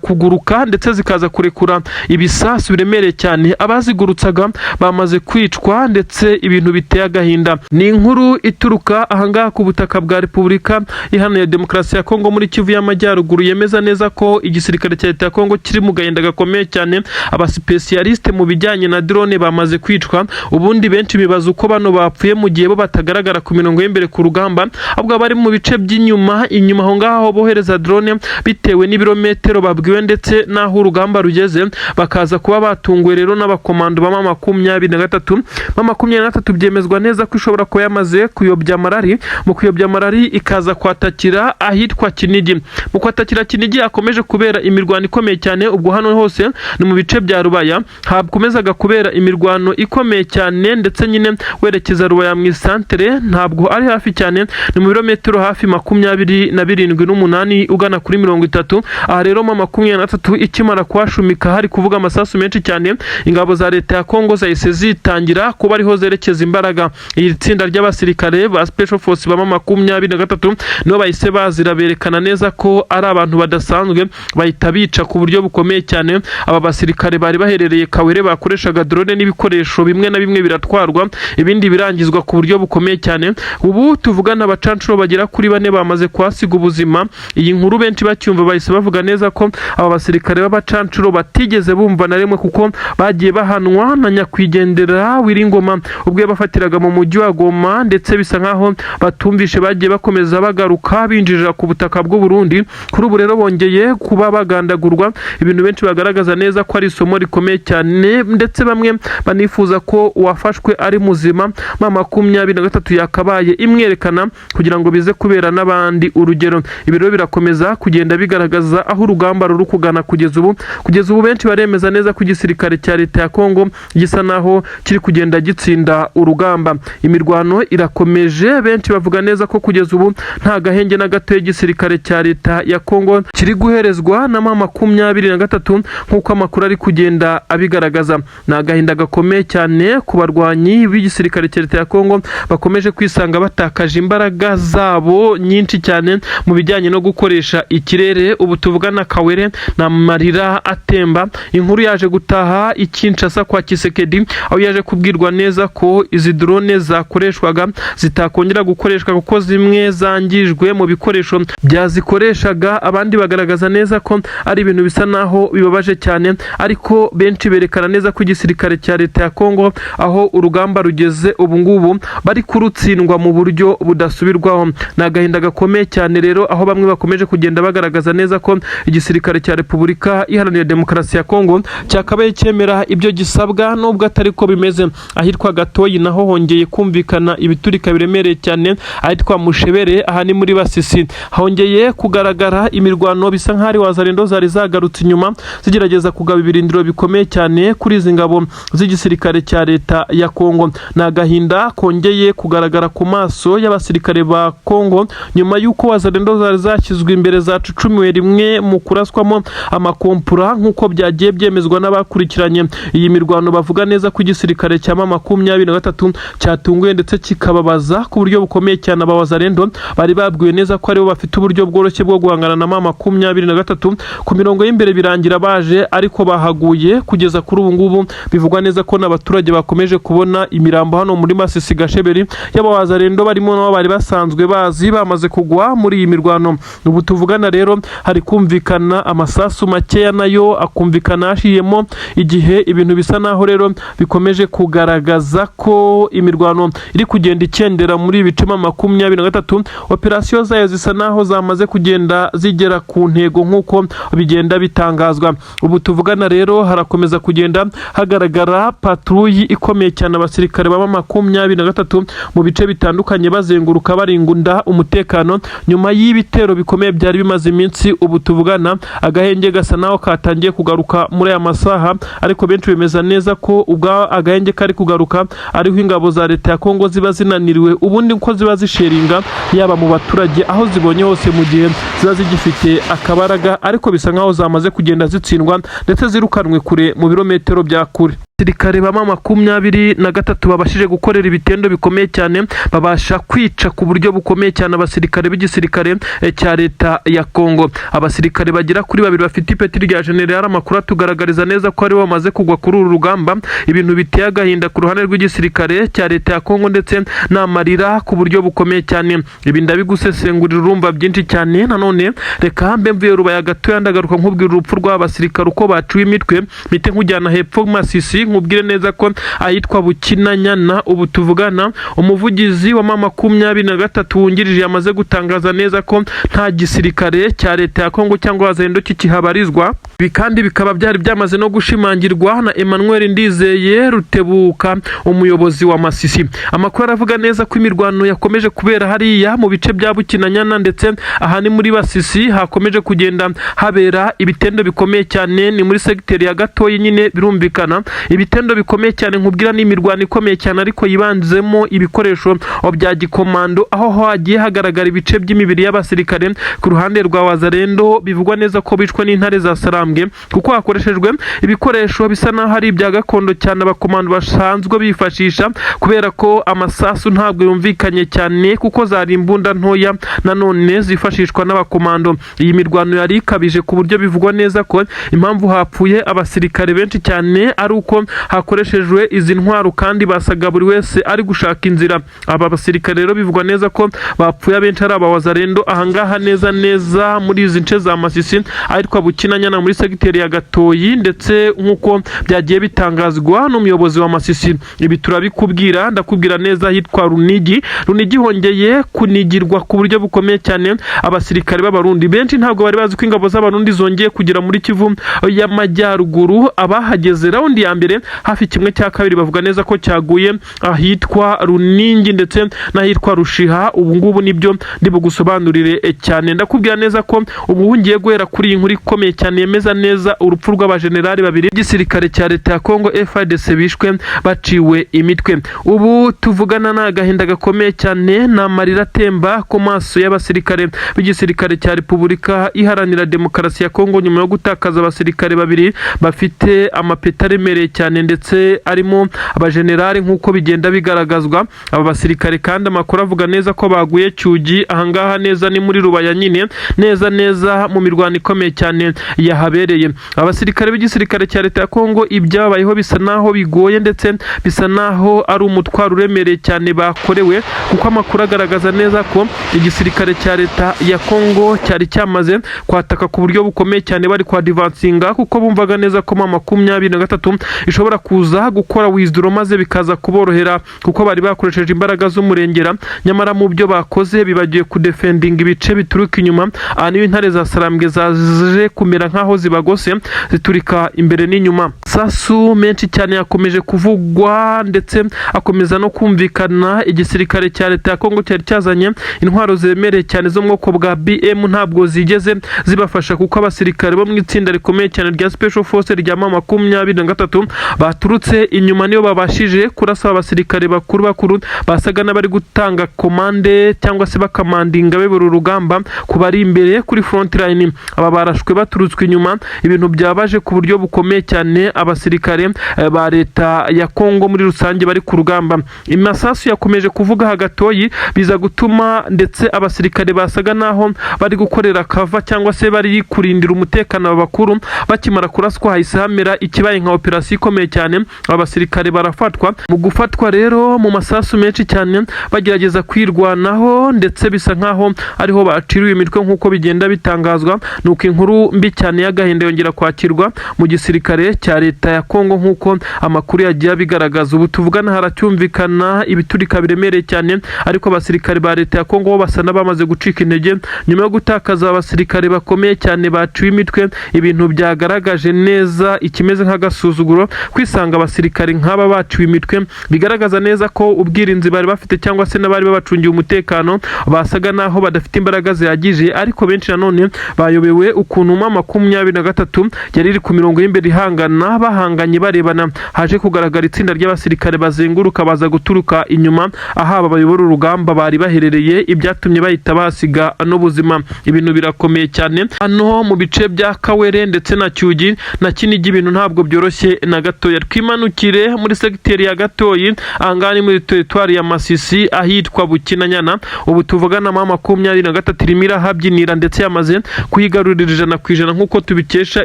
kuguruka ndetse zikaza kurekura ibisasu biremereye cyane, abazigurutsaga bamaze kwicwa, ndetse ibintu biteye agahinda. Ni inkuru ituruka ahangaha ku butaka bwa Repubulika Iharanira Demokarasi ya Kongo muri Kivu y'Amajyaruguru, yemeza neza ko igisirikare cya leta ya Kongo kiri mu gahinda gakomeye cyane. Abasipesiyalisite mu bijyanye na drone bamaze kwicwa. Ubundi benshi bibaza uko bano bapfuye mu gihe bo batagaragara ku mirongo y'imbere ku rugamba, ahubwo bari mu bice by'inyuma, inyuma aho ngaho bohereza drone bitewe n'ibirometero babwiwe ndetse n'aho urugamba rugeze, bakaza kuba batunguwe rero n'abakomando ba M23. M23 byemezwa neza ko ishobora kuba yamaze kuyobya marari, mu kuyobya marari ikaza kwatakira ahitwa Kinigi. Mu kwatakira Kinigi hakomeje kubera imirwano ikomeye cyane. Ubwo hano hose ni mu bice bya Rubaya, hakomezaga kubera imirwano ikomeye cyane, ndetse nyine werekeza Rubaya mu isantere ntabwo ari hafi cyane, ni mu birometero hafi 27 n'umunani ugana kuri 30. Aha rero M23 ikimara kuhashumika hari kuvuga amasasu menshi cyane, ingabo za leta ya Kongo zahise zitangira kuba ariho zerekeza imbaraga. Iri tsinda ry'abasirikare ba Special Force ba M23 nibo bahise bazira, berekana neza ko ari abantu badasanzwe, bahita bica ku buryo bukomeye cyane aba basirikare bari baherereye Kawere bakoreshaga drone, n'ibikoresho bimwe na bimwe biratwarwa, ibindi birangizwa ku buryo bukomeye cyane. Ubu tuvugana abacancuro bagera kuri bane bamaze kuhasiga ubuzima. Iyi nkuru benshi bacyumva bahise bavuga neza ko aba basirikare b'abacancuro batigeze bumva na rimwe, kuko bagiye bahanwa na nyakwigendera Wiringoma ubwo yabafatiraga mu mujyi wa Goma, ndetse bisa nkaho batumvishe, bagiye bakomeza bagaruka binjirira ku butaka bw'u Burundi. Kuri ubu rero bongeye kuba bagandagurwa, ibintu benshi bagaragaza neza ko ari isomo rikomeye cyane, ndetse bamwe banifuza ko uwafashwe ari muzima M23 yakabaye imwerekana kugira ngo bize kubera n'abandi urugero. Ibi rero birakomeza kugenda bigaragaza aho urugamba ruri kugana kugeza ubu. Kugeza ubu benshi baremeza neza ko igisirikare cya leta ya Kongo gisa naho kiri kugenda gitsinda urugamba. Imirwano irakomeje, benshi bavuga neza ko kugeza ubu nta gahenge na gato y'igisirikare cya leta ya Kongo kiri guherezwa na M23 nk'uko amakuru ari kugenda abigaragaza. Ni agahinda gakomeye cyane ku barwanyi b'igisirikare cya leta ya Kongo bakomeje kwisanga batakaje imbaraga zabo nyinshi cyane mu bijyanye no gukoresha ikirere. Ubu tuvugana Kawere ni amarira atemba. Inkuru yaje gutaha i Kinshasa kwa Tshisekedi, aho yaje kubwirwa neza ko izi drone zakoreshwaga zitakongera gukoreshwa kuko zimwe zangijwe mu bikoresho byazikoreshaga. Abandi bagaragaza neza ko ari ibintu bisa naho bibabaje cyane, ariko benshi berekana neza ko igisirikare cya leta ya Kongo aho urugamba rugeze ubu ngubu bari kurutsindwa mu buryo budasubirwaho. Ni agahinda gakomeye cyane rero, aho bamwe bakomeje kugenda bagaragaza neza ko igisirikare cya Repubulika Iharanira Demokarasi ya Kongo cyakabaye cyemera ibyo gisabwa, nubwo atari ko bimeze. Ahitwa Gatoyi naho hongeye kumvikana ibiturika biremereye cyane. Ahitwa Mushebere, aha ni muri Basisi, hongeye kugaragara imirwano, bisa nk'aho ari Wazalendo zari zagarutse inyuma zigerageza kugaba ibirindiro bikomeye cyane kuri izi ngabo z'igisirikare cya leta ya Kongo. Ni agahinda kongeye kugaragara ku maso y'abasirikare ba Kongo nyuma y'uko Wazalendo zari zashyizwe imbere zacucumiwe rimwe mu kuraswamo amakompura, nk'uko byagiye byemezwa n'abakurikiranye iyi mirwano, bavuga neza ko igisirikare cya M23 cyatunguye ndetse kikababaza ku buryo bukomeye cyane aba Wazalendo bari babwiwe neza ko aribo bafite uburyo bworoshye bwo guhangana na M23 ku mirongo y'imbere, birangira baje ariko bahaguye. Kugeza kuri ubu ngubu bivugwa neza ko n'abaturage bakomeje kubona imirambo hano muri Masisi Gasheberi y'abawazalendo, barimo nabo bari basanzwe bazi bamaze kugwa muri iyi mirwano. Ubu tuvugana rero hari kumvikana amasasu makeya, nayo akumvikana hashiyemo igihe. Ibintu bisa naho rero bikomeje kugaragaza ko imirwano iri kugenda ikendera muri ibi bice M23. Operasiyo zayo zisa naho zamaze kugenda zigera ku ntego nk'uko bigenda bitangazwa. Ubu tuvugana rero harakomeza kugenda hagaragara patrouille ikomeye cyane, abasirikare baba 23 mu bice bitandukanye bazenguruka barinda umutekano nyuma y'ibitero bikomeye byari bimaze iminsi. Ubu tuvugana agahenge gasa naho katangiye kugaruka muri aya masaha, ariko benshi bemeza neza ko ubwa agahenge kari kugaruka ariho ingabo za leta ya Kongo ziba zinaniriwe, ubundi ko ziba zisheringa yaba mu baturage aho zibonye hose mu gihe ziba zigifite akabaraga, ariko bisa nkaho zamaze kugenda zitsindwa ndetse zirukanwe kure mu birometero bya kure. Abasirikare ba M23 babashije gukorera ibitendo bikomeye cyane, babasha kwica ku buryo bukomeye cyane abasirikare b'igisirikare cya leta ya Kongo. Abasirikare bagera kuri babiri bafite ipeti rya general, amakuru atugaragariza neza ko aribo bamaze kugwa kuri uru rugamba. Ibintu biteye agahinda ku ruhande rw'igisirikare cya leta ya Kongo ndetse n'amarira ku buryo bukomeye cyane. Ibi ndabigusesengurira, urumva byinshi cyane. Nanone reka mbe mvuye Rubaya gatoya, ndagaruka nkubwira urupfu rw'aba basirikare uko baciwe imitwe, mpite nkujyana hepfo Masisi, nkubwire neza ko ahitwa Bukinanyana ubu tuvugana umuvugizi wa M23 wungirije yamaze gutangaza neza ko nta gisirikare cya leta ya Kongo cyangwa Wazalendo kikihabarizwa. Ibi kandi bikaba byari byamaze no gushimangirwa na Emmanuel Ndizeye Rutebuka, umuyobozi wa Masisi. Amakuru aravuga neza ko imirwano yakomeje kubera hariya mu bice bya Bukinanyana, ndetse aha ni muri Masisi, hakomeje kugenda habera ibitendo bikomeye cyane. Ni muri segiteri ya Gatoyi nyine, birumvikana ibitendo bikomeye cyane nkubwira ni imirwano ikomeye cyane, ariko yibanzemo ibikoresho bya gikomando, aho hagiye hagaragara ibice by'imibiri y'abasirikare ku ruhande rwa Wazalendo bivugwa neza ko bishwe n'intare za Sarambwe, kuko hakoreshejwe ibikoresho bisa n'aho ari ibya gakondo cyane abakomando basanzwe bifashisha, kubera ko amasasu ntabwo yumvikanye cyane kuko zari imbunda ntoya nanone zifashishwa n'abakomando. Iyi mirwano yari ikabije ku buryo bivugwa neza ko impamvu hapfuye abasirikare benshi cyane ari uko hakoreshejwe izi ntwaro, kandi basaga buri wese ari gushaka inzira. Aba basirikare rero bivugwa neza ko bapfuye abenshi ari abawazarendo ahangaha neza neza muri izi nce za Masisi ahitwa Bukinanyana muri segiteri ya Gatoyi, ndetse nk'uko byagiye bitangazwa n'umuyobozi wa Masisi. Ibi turabikubwira, ndakubwira neza ahitwa Runigi. Runigi hongeye kunigirwa ku buryo bukomeye cyane abasirikare b'Abarundi. Benshi ntabwo bari bazi ko ingabo z'Abarundi zongeye kugera muri Kivu y'Amajyaruguru. Abahageze round ya mbere, hafi 1/2 bavuga neza ko cyaguye ahitwa Runingi ndetse n'ahitwa Rushiha. Ubu ngubu nibyo ndi bugusobanurire cyane. Ndakubwira neza ko ubu ngiye guhera kuri iyi nkuru ikomeye cyane yemeza neza urupfu rw'abajenerali babiri b'igisirikare cya leta ya Kongo FARDC bishwe baciwe imitwe. Ubu tuvugana ni agahinda gakomeye cyane, ni amarira atemba ku maso y'abasirikare b'igisirikare cya Repubulika Iharanira Demokarasi ya Kongo nyuma yo gutakaza abasirikare babiri bafite amapeti aremereye cyane ndetse arimo abajenerali nk'uko bigenda bigaragazwa. Aba basirikare kandi amakuru avuga neza ko baguye Cyugi, ahangaha neza ni muri Rubaya nyine, neza neza mu mirwano ikomeye cyane yahabereye. Abasirikare b'igisirikare cya leta ya Kongo ibyabayeho bisa naho bigoye, ndetse bisa naho ari umutwaro uremereye cyane bakorewe, kuko amakuru agaragaza neza ko igisirikare cya leta ya Kongo cyari cyamaze kwataka ku buryo bukomeye cyane, bari kwa advancinga kuko bumvaga neza ko M23 ishobora kuza gukora withdraw maze bikaza kuborohera, kuko bari bakoresheje imbaraga z'umurengera. Nyamara mu byo bakoze bibagiwe kudefendinga ibice bituruka inyuma. Aha niyo intare za Sarambwe zaje kumera nk'aho zibagose, ziturika imbere n'inyuma. Sasu menshi cyane yakomeje kuvugwa ndetse akomeza no kumvikana. Igisirikare cya leta ya Kongo cyari cyazanye intwaro ziremereye cyane zo mu bwoko bwa BM, ntabwo zigeze zibafasha, kuko abasirikare bo mu itsinda rikomeye cyane rya Special Force rya M23 baturutse inyuma niyo babashije kurasa abasirikare bakuru bakuru basaga n'abari gutanga commande cyangwa se bakamandinga bayobora urugamba ku bari imbere kuri front line. Aba barashwe baturutswe inyuma, ibintu byabaje ku buryo bukomeye cyane abasirikare ba leta ya Kongo muri rusange bari ku rugamba. Imasasu yakomeje kuvuga hagatoyi, biza gutuma ndetse abasirikare basaga naho bari gukorera cover cyangwa se bari kurindira umutekano aba bakuru, bakimara kuraswa hahise hamera ikibaye nka operasiyo ikomeye cyane. Aba basirikare barafatwa. Mu gufatwa rero mu masasu menshi cyane bagerageza kwirwanaho, ndetse bisa nkaho ariho baciriwe imitwe nk'uko bigenda bitangazwa. Nuko inkuru mbi cyane y'agahinda yongera kwakirwa mu gisirikare cya leta ya Kongo nk'uko amakuru yagiye abigaragaza. Ubu tuvugana haracyumvikana ibiturika biremereye cyane, ariko abasirikare ba leta ya Kongo bo basa n'abamaze gucika intege nyuma yo gutakaza abasirikare bakomeye cyane baciwe imitwe, ibintu byagaragaje neza ikimeze nk'agasuzuguro. Kwisanga abasirikare nk'aba baciwe imitwe bigaragaza neza ko ubwirinzi bari bafite cyangwa se n'abari babacungiye umutekano basaga naho badafite imbaraga zihagije. Ariko benshi nanone bayobewe ukuntu M23 yari iri ku mirongo y'imbere ihangana, bahanganye barebana, haje kugaragara itsinda ry'abasirikare bazenguruka, baza guturuka inyuma aho aba bayobora urugamba bari baherereye, ibyatumye bahita basiga n'ubuzima. Ibintu birakomeye cyane hano mu bice bya Kawere ndetse na Cyugi na Kinigi, ibintu ntabwo byoroshye na gatoya. Twimanukire muri segiteri ya Gatoyi, ahangaha ni muri teritwari ya Masisi, ahitwa Bukinanyana. Ubu tuvugana M23 irimo irahabyinira ndetse yamaze kuyigarurira 100% nk'uko tubikesha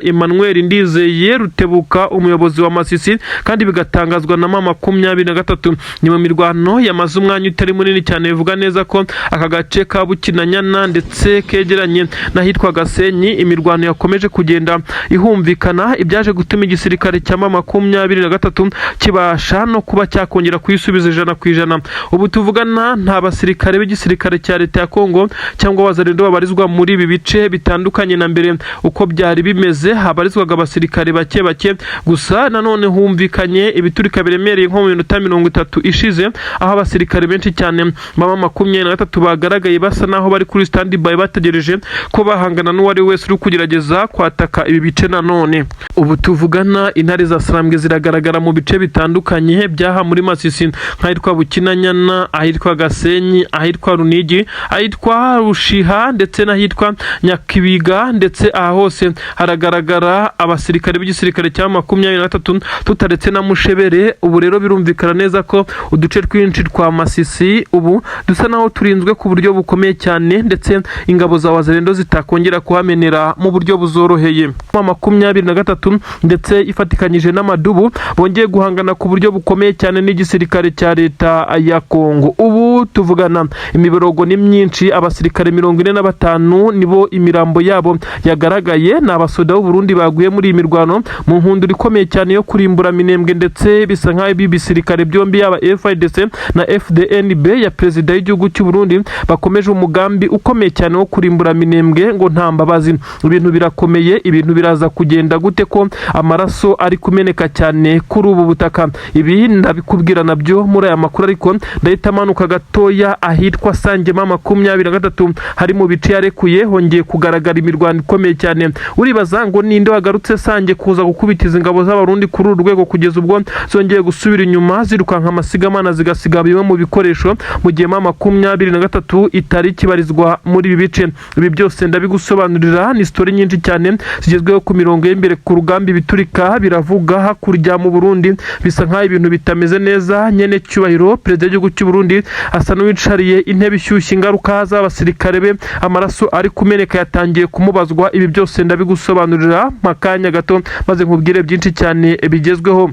Emmanuel Ndizeye Rutebuka, umuyobozi wa Masisi, kandi bigatangazwa na M23. Ni mu mirwano yamaze umwanya utari munini cyane. Bivuga neza ko aka gace ka Bukinanyana ndetse kegeranye n'ahitwa Gasenyi, imirwano yakomeje kugenda ihumvikana, ibyaje gutuma igisirikare cya M23 kibasha no kuba cyakongera kuyisubiza 100%. Ubu tuvugana nta basirikare b'igisirikare cya leta ya Kongo cyangwa Wazalendo babarizwa muri ibi bice bitandukanye na mbere uko byari bimeze, habarizwaga abasirikare bake bake gusa. Nanone humvikanye ibiturika biremereye nko mu minota 30 ishize, aho abasirikare benshi cyane ba M23 bagaragaye basa naho bari kuri stand by, bategereje ko bahangana n'uwari wese uri kugerageza kwataka ibi bice. Nanone ubu tuvugana intare za Sarambwe ziragaragara mu bice bitandukanye byaha muri Masisi, nk'ahitwa Bukinanyana, ahitwa Gasenyi, ahitwa Runigi, ahitwa Rushiha ndetse n'ahitwa Nyakibiga. Ndetse aha hose haragaragara abasirikare b'igisirikare cya 23, tutaretse na Mushebere. Ubu rero birumvikana neza ko uduce twinshi twa Masisi ubu dusa naho turinzwe ku buryo bukomeye cyane, ndetse ingabo za Wazalendo zitakongera kuhamenera mu buryo buzoroheye. 23 ndetse ifatikanyije n'amadubu bongeye guhangana ku buryo bukomeye cyane n'igisirikare cya leta ya Kongo. Ubu tuvugana imiborogo ni myinshi, abasirikare 45 nibo imirambo yabo yagaragaye. Ni abasoda b'u Burundi baguye muri iyi mirwano mu nkundura ikomeye cyane yo kurimbura Minembwe, ndetse bisa nk'aho ibi bisirikare byombi, yaba FARDC na FDNB ya perezida w'igihugu cy'u Burundi, bakomeje umugambi ukomeye cyane wo kurimbura Minembwe ngo nta mbabazi. Ibintu birakomeye. Ibintu biraza kugenda gute ko amaraso ari kumeneka cyane kuri ubu butaka? Ibi ndabikubwira nabyo muri aya makuru, ariko ndahita amanuka gatoya ahitwa Sange. M23 hari mu bice yarekuye, hongeye kugaragara imirwano ikomeye cyane. Uribaza ngo ninde wagarutse Sange kuza gukubitiza ingabo z'Abarundi kuri uru rwego, kugeza ubwo zongeye gusubira inyuma zirukanka amasigamana, zigasiga bimwe mu bikoresho, mu gihe M23 itari kibarizwa muri ibi bice? Ibi byose ndabigusobanurira, ni story nyinshi cyane zigezweho ku mirongo y'imbere ku rugamba. Ibiturika biravuga hakurya mu Burundi, bisa nk'aho ibintu bitameze neza. Nyene cyubahiro perezida w'igihugu cy'u Burundi asa n'uwicariye intebe ishyushye, ingaruka z'abasirikare be, amaraso ari kumeneka yatangiye kumubazwa. Ibi byose ndabigusobanurira mu kanya gato, maze nkubwire byinshi cyane bigezweho.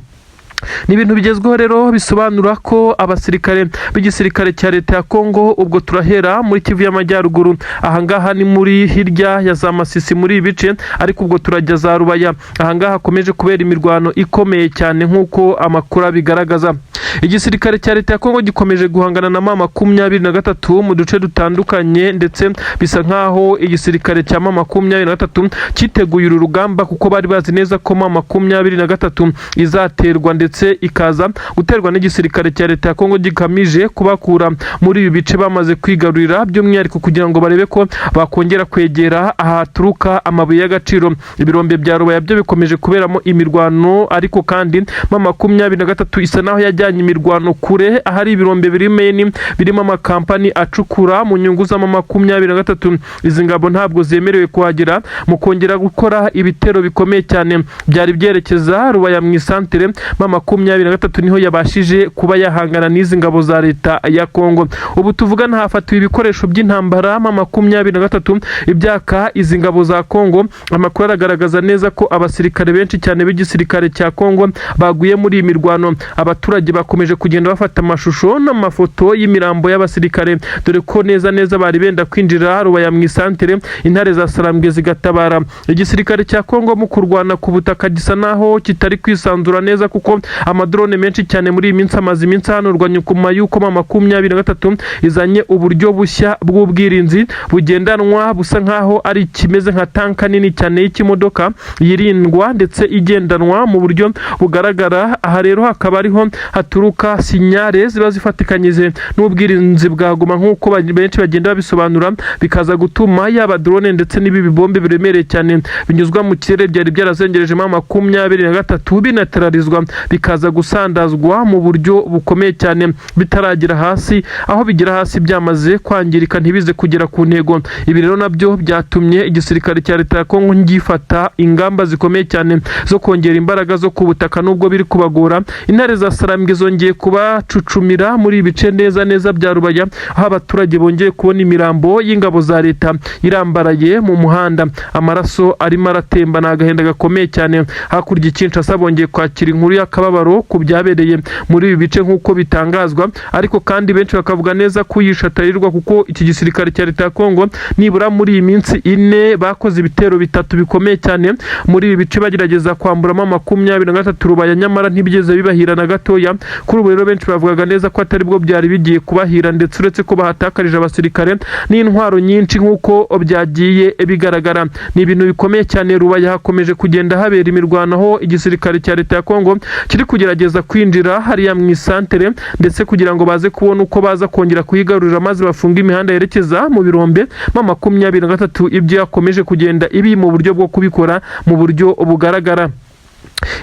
Ni ibintu bigezweho rero, bisobanura ko abasirikare b'igisirikare cya leta ya Kongo, ubwo turahera muri Kivu y'Amajyaruguru, ahangaha ni muri hirya ya za Masisi muri ibi bice, ariko ubwo turajya za Rubaya, ahangaha hakomeje kubera imirwano ikomeye cyane nk'uko amakuru abigaragaza. Igisirikare cya leta ya Kongo gikomeje guhangana na M23 mu duce dutandukanye, ndetse bisa nk'aho igisirikare cya M23 cyiteguye uru rugamba, kuko bari bazi neza ko M23 izaterwa, ndetse ikaza guterwa n'igisirikare cya leta ya Kongo gikamije kubakura muri ibi bice bamaze kwigarurira, by'umwihariko kugira ngo barebe ko bakongera kwegera ahaturuka amabuye y'agaciro. Ibirombe bya Rubaya byo bikomeje kuberamo imirwano, ariko kandi M23 isa naho yajyanye imirwano kure, ahari ibirombe biri meni birimo amakampani acukura mu nyungu za M23. Izi ngabo ntabwo zemerewe kuhagera. Mu kongera gukora ibitero bikomeye cyane byari byerekeza Rubaya mu isantere, M23 niho yabashije kuba yahangana n'izi ngabo za leta ya Kongo. Ubu tuvugana hafatiwe ibikoresho by'intambara M23 ibyaka izi ngabo za Kongo. Amakuru aragaragaza neza ko abasirikare benshi cyane b'igisirikare cya Kongo baguye muri iyi mirwano. Abaturage bakomeje kugenda bafata amashusho n'amafoto y'imirambo y'abasirikare, dore ko neza neza bari benda kwinjira Rubaya mu isantere, intare za Sarambwe zigatabara. Igisirikare cya Kongo mu kurwana ku butaka gisa naho kitari kwisanzura neza kuko Amadrone menshi cyane muri iyi minsi amaze iminsi ahanurwa nyuma y'uko M23 izanye uburyo bushya bw'ubwirinzi bugendanwa, busa nkaho ari ikimeze nka tanka nini cyane y'ikimodoka yirindwa ndetse igendanwa mu buryo bugaragara. Aha rero hakaba ariho haturuka signal ziba zifatikanyije n'ubwirinzi bwa Goma, nk'uko benshi bagenda babisobanura, bikaza gutuma yaba drone ndetse n'ibi bibombe biremereye cyane binyuzwa mu kirere byari byarazengereje M23 binateralizwa, bikaza gusandazwa mu buryo bukomeye cyane bitaragera hasi, aho bigera hasi byamaze kwangirika, ntibize kugera ku ntego. Ibi rero nabyo byatumye igisirikare cya leta ya Kongo gifata ingamba zikomeye cyane zo kongera imbaraga zo ku butaka, nubwo biri kubagora. Intare za Sarambwe zongeye kubacucumira muri ibi bice neza neza bya Rubaya, aho abaturage bongeye kubona imirambo y'ingabo za leta irambaraye mu muhanda, amaraso arimo aratemba. Ni agahinda gakomeye cyane. Hakurya i Kinshasa bongeye kwakira inkuru y'akababaro ku byabereye muri ibi bice nk'uko bitangazwa, ariko kandi benshi bakavuga neza ko uyishatarirwa, kuko iki gisirikare cya leta ya Kongo nibura muri iyi minsi 4 bakoze ibitero bitatu bikomeye cyane muri ibi bice, bagerageza kwamburamo M23 Rubaya, nyamara ntibigeze bibahira na gatoya. Kuri ubu rero benshi bavugaga neza ko atari bwo byari bigiye kubahira, ndetse uretse ko bahatakarije abasirikare n'intwaro nyinshi nk'uko byagiye bigaragara. Ni ibintu bikomeye cyane. Rubaya hakomeje kugenda habera imirwano, aho igisirikare cya leta ya Kongo kiri kugerageza kwinjira hariya mu isantere, ndetse kugira ngo baze kubona uko baza kongera kuhigarurira maze bafunge imihanda yerekeza mu birombe. M23 ibyo yakomeje kugenda ibi mu buryo bwo kubikora mu buryo bugaragara.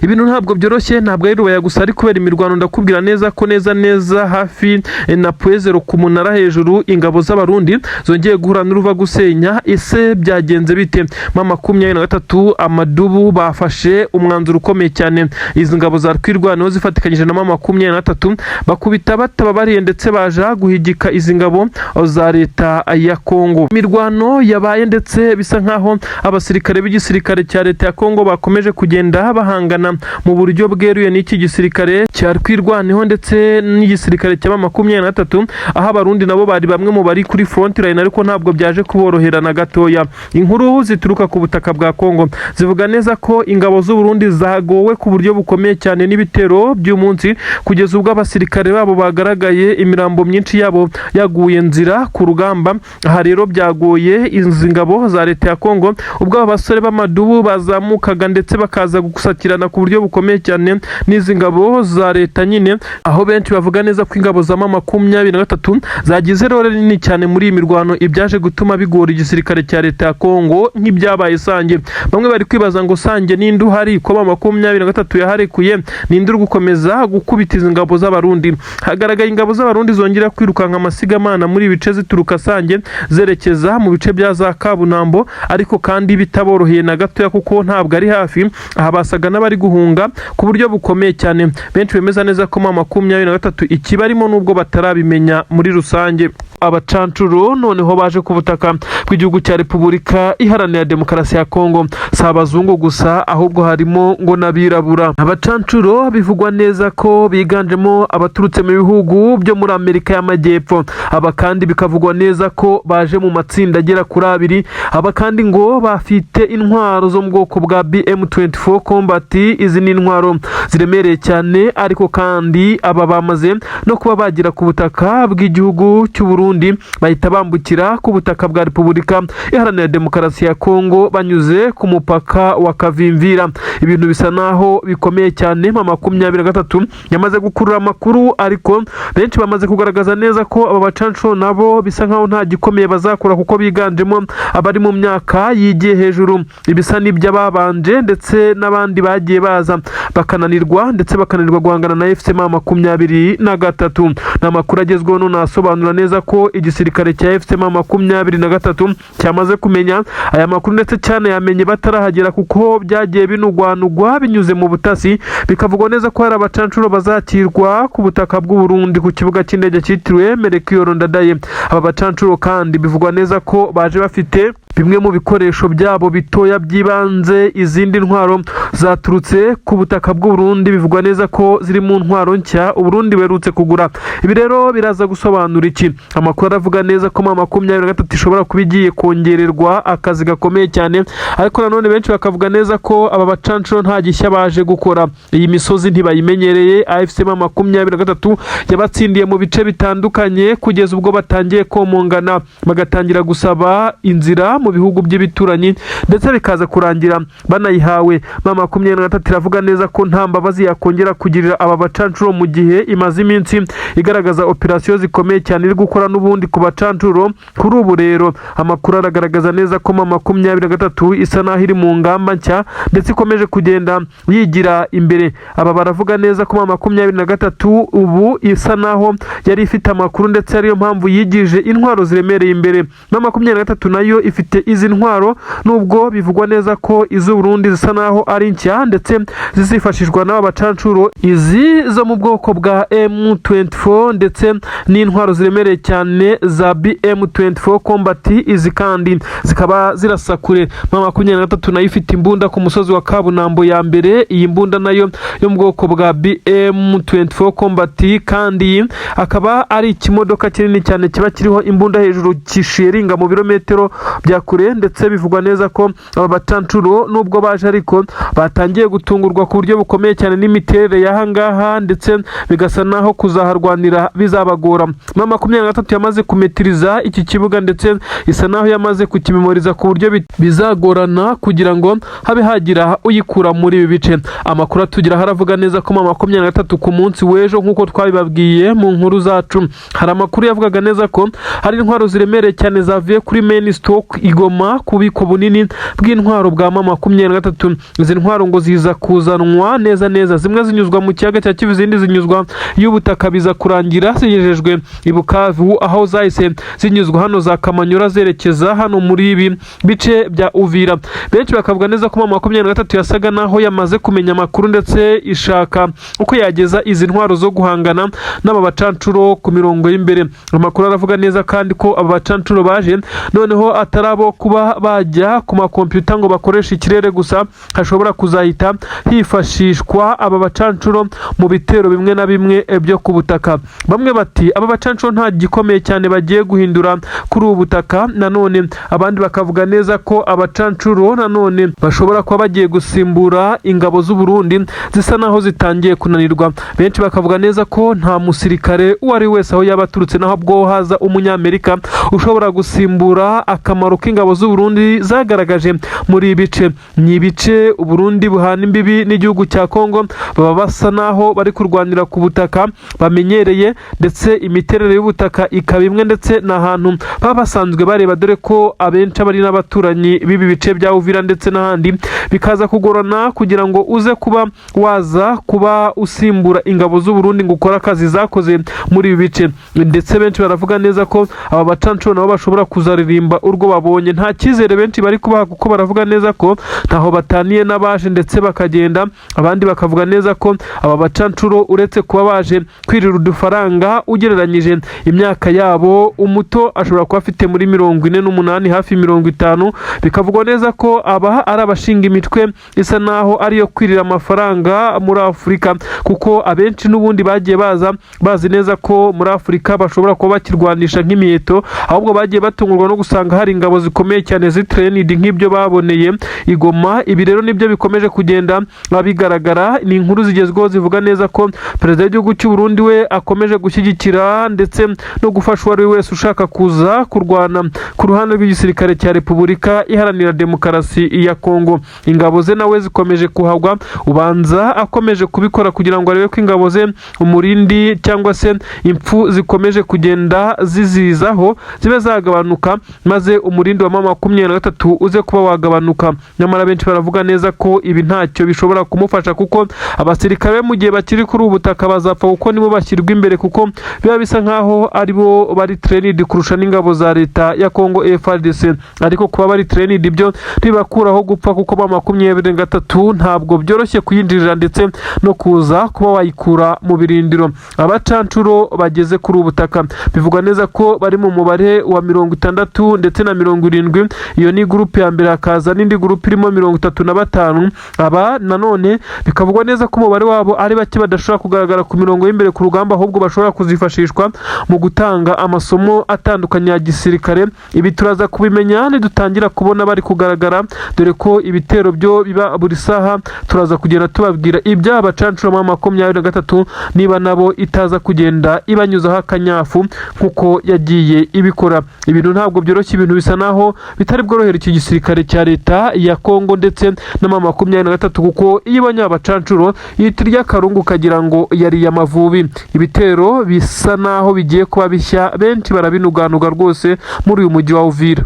Ibintu ntabwo byoroshye, ntabwo ari Rubaya gusa ari kubera imirwano. Ndakubwira neza ko neza neza hafi na Pwezero ku munara hejuru, ingabo z'Abarundi zongeye guhura n'uruva gusenya. Ese byagenze bite? M23 amadubu bafashe umwanzuro ukomeye cyane. Izi ngabo za Twirwaneho zifatikanyije na M23 bakubita batababariye, ndetse baja guhigika izi ngabo za leta ya Kongo. Imirwano yabaye, ndetse bisa nkaho abasirikare b'igisirikare cya leta ya Kongo bakomeje kugenda bahangana mu buryo bweruye n'iki gisirikare cya Twirwaneho ndetse n'igisirikare cya M23, aho Abarundi nabo bari bamwe mu bari kuri front line, ariko ntabwo byaje kuborohera na gatoya. Inkuru zituruka ku butaka bwa Kongo zivuga neza ko ingabo z'u Burundi zagowe ku buryo bukomeye cyane n'ibitero by'umunsi, kugeza ubwo abasirikare babo bagaragaye imirambo myinshi yabo yaguye nzira ku rugamba. Aha rero byagoye izi ngabo za leta ya Kongo ubwo aba basore b'amadubu bazamukaga ndetse bakaza gusakirana ku buryo bukomeye cyane n'izi ngabo za leta nyine, aho benshi bavuga neza ko ingabo za M23 zagize role nini cyane muri iyi mirwano, ibyaje gutuma bigora igisirikare cya leta ya Kongo nk'ibyabaye Sange. Bamwe bari kwibaza ngo Sange ninde uhari, ko M23 yaharekuye? Ninde uri gukomeza gukubita izi ngabo z'Abarundi? Hagaragaye ingabo z'Abarundi zongera kwirukanka amasigamana muri ibi bice, zituruka Sange zerekeza mu bice bya za Kabunambo, ariko kandi bitaboroheye na gatoya kuko ntabwo ari hafi. Aha basaga n'abari guhunga ku buryo bukomeye cyane. Benshi bemeza neza ko M23 ikibarimo nubwo batarabimenya muri rusange. Abacancuro noneho baje ku butaka bw'igihugu cya Repubulika Iharanira Demokarasi ya Kongo. Si abazungu gusa, ahubwo harimo ngo n'abirabura. Abacancuro bivugwa neza ko biganjemo abaturutse mu bihugu byo muri Amerika y'Amajyepfo. Aba kandi bikavugwa neza ko baje mu matsinda agera kuri abiri. Aba kandi ngo bafite intwaro zo mu bwoko bwa BM24 Combat. Izi ni intwaro ziremereye cyane, ariko kandi aba bamaze no kuba bagera ku butaka bw'igihugu cy'u Burundi, bahita bambukira ku butaka bwa Repubulika Iharanira Demokarasi ya Kongo banyuze ku mupaka wa Kavimvira. Ibintu bisa naho bikomeye cyane. M23 yamaze gukurura amakuru, ariko benshi bamaze kugaragaza neza ko aba bacancuro nabo bisa nkaho nta gikomeye bazakora, kuko biganjemo abari mu myaka yigiye hejuru, ibisa n'iby'ababanje ndetse n'abandi bagiye baza bakananirwa, ndetse bakananirwa guhangana na AFC M23. Ni amakuru agezweho none asobanura neza ko igisirikare cya AFC M23 cyamaze kumenya aya makuru, ndetse cyanayamenye batarahagera, kuko byagiye binugwanugwa binyuze mu butasi. Bikavugwa neza ko hari abacancuro bazakirwa ku butaka bw'u Burundi ku kibuga cy'indege cyitiriwe Melchior Ndadaye. Aba bacancuro kandi bivugwa neza ko baje bafite bimwe mu bikoresho byabo bitoya by'ibanze, izindi ntwaro Zaturutse ku butaka bw'u Burundi, bivugwa neza ko ziri mu ntwaro nshya Uburundi buherutse kugura. Ibi rero biraza gusobanura iki? Amakuru aravuga neza ko M23 ishobora kuba igiye kongererwa akazi gakomeye cyane, ariko nanone benshi bakavuga neza ko aba bacancuro nta gishya baje gukora. Iyi misozi ntibayimenyereye. AFC M23 yabatsindiye mu bice bitandukanye kugeza ubwo batangiye komongana, bagatangira gusaba inzira mu bihugu by'ibituranyi, ndetse bikaza kurangira banayihawe. M23 iravuga neza ko nta mbabazi yakongera kugirira aba bacancuro, mu gihe imaze iminsi igaragaza operasiyo zikomeye cyane iri gukora n'ubundi ku bacancuro. Kuri ubu rero amakuru aragaragaza neza ko M23 isa naho iri mu ngamba nshya, ndetse ikomeje kugenda yigira imbere. Aba baravuga neza ko M23 ubu isa naho yari ifite amakuru, ndetse ariyo mpamvu yigije intwaro ziremereye imbere. M23 nayo ifite izi ntwaro, nubwo bivugwa neza ko iz'u Burundi zisa naho ari nshya, ndetse zizifashishwa n'aba bacancuro, izi zo mu bwoko bwa M24 ndetse n'intwaro ziremereye cyane za BM24 Combat. Izi kandi zikaba zirasa kure. M23 nayo ifite imbunda ku musozi wa Kabunambo ya mbere. Iyi mbunda nayo yo mu bwoko bwa BM24 Combat, kandi akaba ari ikimodoka kinini cyane kiba kiriho imbunda hejuru, kishiringa mu birometero bya kure. Ndetse bivugwa neza ko aba bacancuro nubwo baje, ariko batangiye gutungurwa ku buryo bukomeye cyane n'imiterere y'aha ngaha, ndetse bigasa naho kuzaharwanira bizabagora. M23 yamaze kumetiriza iki kibuga, ndetse isa naho yamaze kukimemoriza ku buryo bizagorana kugira ngo habe hagira uyikura muri ibi bice. Amakuru atugeraho aravuga neza ko M23 ku munsi w'ejo, nk'uko twabibabwiye mu nkuru zacu, hari amakuru yavugaga neza ko hari intwaro ziremereye cyane zavuye kuri main stock i Goma, ku bubiko bunini bw'intwaro bwa M23. Izi ntwaro ngo ziza kuzanwa neza neza, zimwe zinyuzwa mu kiyaga cya Kivu, izindi zinyuzwa y'ubutaka, biza kurangira zigejejwe i Bukavu, aho zahise zinyuzwa hano za Kamanyura zerekeza hano muri ibi bice bya Uvira. Benshi bakavuga neza ko M23 yasaga naho yamaze kumenya amakuru, ndetse ishaka uko yageza izi ntwaro zo guhangana n'aba bacancuro ku mirongo y'imbere. Amakuru aravuga neza kandi ko aba bacancuro baje noneho atari abo kuba bajya ku makompiyuta ngo bakoreshe ikirere gusa, hashobora kuzahita hifashishwa aba bacancuro mu bitero bimwe na bimwe byo ku butaka. Bamwe bati aba bacancuro nta gikomeye cyane bagiye guhindura kuri ubu butaka. Nanone abandi bakavuga neza ko abacancuro nanone bashobora kuba bagiye gusimbura ingabo z'u Burundi zisa naho zitangiye kunanirwa. Benshi bakavuga neza ko nta musirikare uwo ari wese, aho yaba aturutse, naho bwo haza Umunyamerika, ushobora gusimbura akamaro k'ingabo z'u Burundi zagaragaje muri ibi bice. Ni ibice Uburundi buhana imbibi n'igihugu cya Kongo, baba basa naho bari kurwanira ku butaka bamenyereye, ndetse imiterere y'ubutaka ikaba imwe, ndetse ni ahantu baba basanzwe bareba, dore ko abenshi aba ari n'abaturanyi b'ibi bice bya Uvira ndetse n'ahandi. Bikaza kugorana kugira ngo uze kuba waza kuba usimbura ingabo z'u Burundi ngo ukore akazi zakoze muri ibi bice. Ndetse benshi baravuga neza ko aba bacancuro nabo bashobora kuzaririmba urwo babonye. Nta cyizere benshi bari kubaha, kuko baravuga neza ko ntaho bataniye n'abaje ndetse bakagenda. Abandi bakavuga neza ko aba bacancuro, uretse kuba baje kwirira udufaranga, ugereranyije imyaka yabo, umuto ashobora kuba afite muri 48, hafi 50. Bikavugwa neza ko aba ari abashinga imitwe isa naho ariyo kwirira amafaranga muri Afurika, kuko abenshi n'ubundi bagiye baza bazi neza ko muri Afurika bashobora kuba bakirwanisha nk'imiheto, ahubwo bagiye batungurwa no gusanga hari ingabo zikomeye cyane zi trained nk'ibyo baboneye i Goma. Ibi rero nibyo bikomeje kugenda bigaragara. Ni inkuru zigezweho zivuga neza ko perezida w'igihugu cy'u Burundi we akomeje gushyigikira ndetse no gufasha uwo ari we wese ushaka kuza kurwana ku ruhande rw'igisirikare cya Repubulika Iharanira Demokarasi ya Kongo. Ingabo ze nawe zikomeje kuhagwa. Ubanza akomeje kubikora kugira ngo arebe ko ingabo ze umurindi cyangwa se impfu zikomeje kugenda zizizaho zibe zagabanuka, maze umurindi wa M23 uze kuba wagabanuka. Nyamara benshi baravuga neza ko ibi ntacyo bishobora kumufasha, kuko abasirikare mu gihe bakiri kuri ubu butaka bazapfa, kuko nibo bashyirwa imbere, kuko biba bisa nkaho aribo bari trained kurusha n'ingabo za leta ya Kongo FARDC. Ariko kuba bari trained ibyo ntibakuraho gupfa, kuko M23 ntabwo byoroshye kuyinjirira ndetse no kuza kuba wayikura mu birindiro. Abacancuro bageze kuri ubu butaka bivugwa neza ko bari mu mubare wa 60 ndetse na 70. Iyo ni groupe ya mbere, hakaza n'indi groupe irimo 35. 5. Aba nanone bikavugwa neza ko umubare wabo ari bake, badashobora kugaragara ku mirongo y'imbere ku rugamba, ahubwo bashobora kuzifashishwa mu gutanga amasomo atandukanye ya gisirikare. Ibi turaza kubimenya nidutangira kubona bari kugaragara, dore ko ibitero byo biba buri saha. Turaza kugenda tubabwira iby'aba bacancuro M23, niba nabo itaza kugenda ibanyuzaho akanyafu nk'uko yagiye ibikora. Ibintu ntabwo byoroshye, ibintu bisa naho bitari bworohere iki gisirikare cya leta ya Kongo ndetse na M23, kuko iyo ibonye aba bacancuro ihita irya akarungu ukagira ngo yariye Amavubi. Ibitero bisa naho bigiye kuba bishya, benshi barabinuganuga rwose muri uyu mujyi wa Uvira.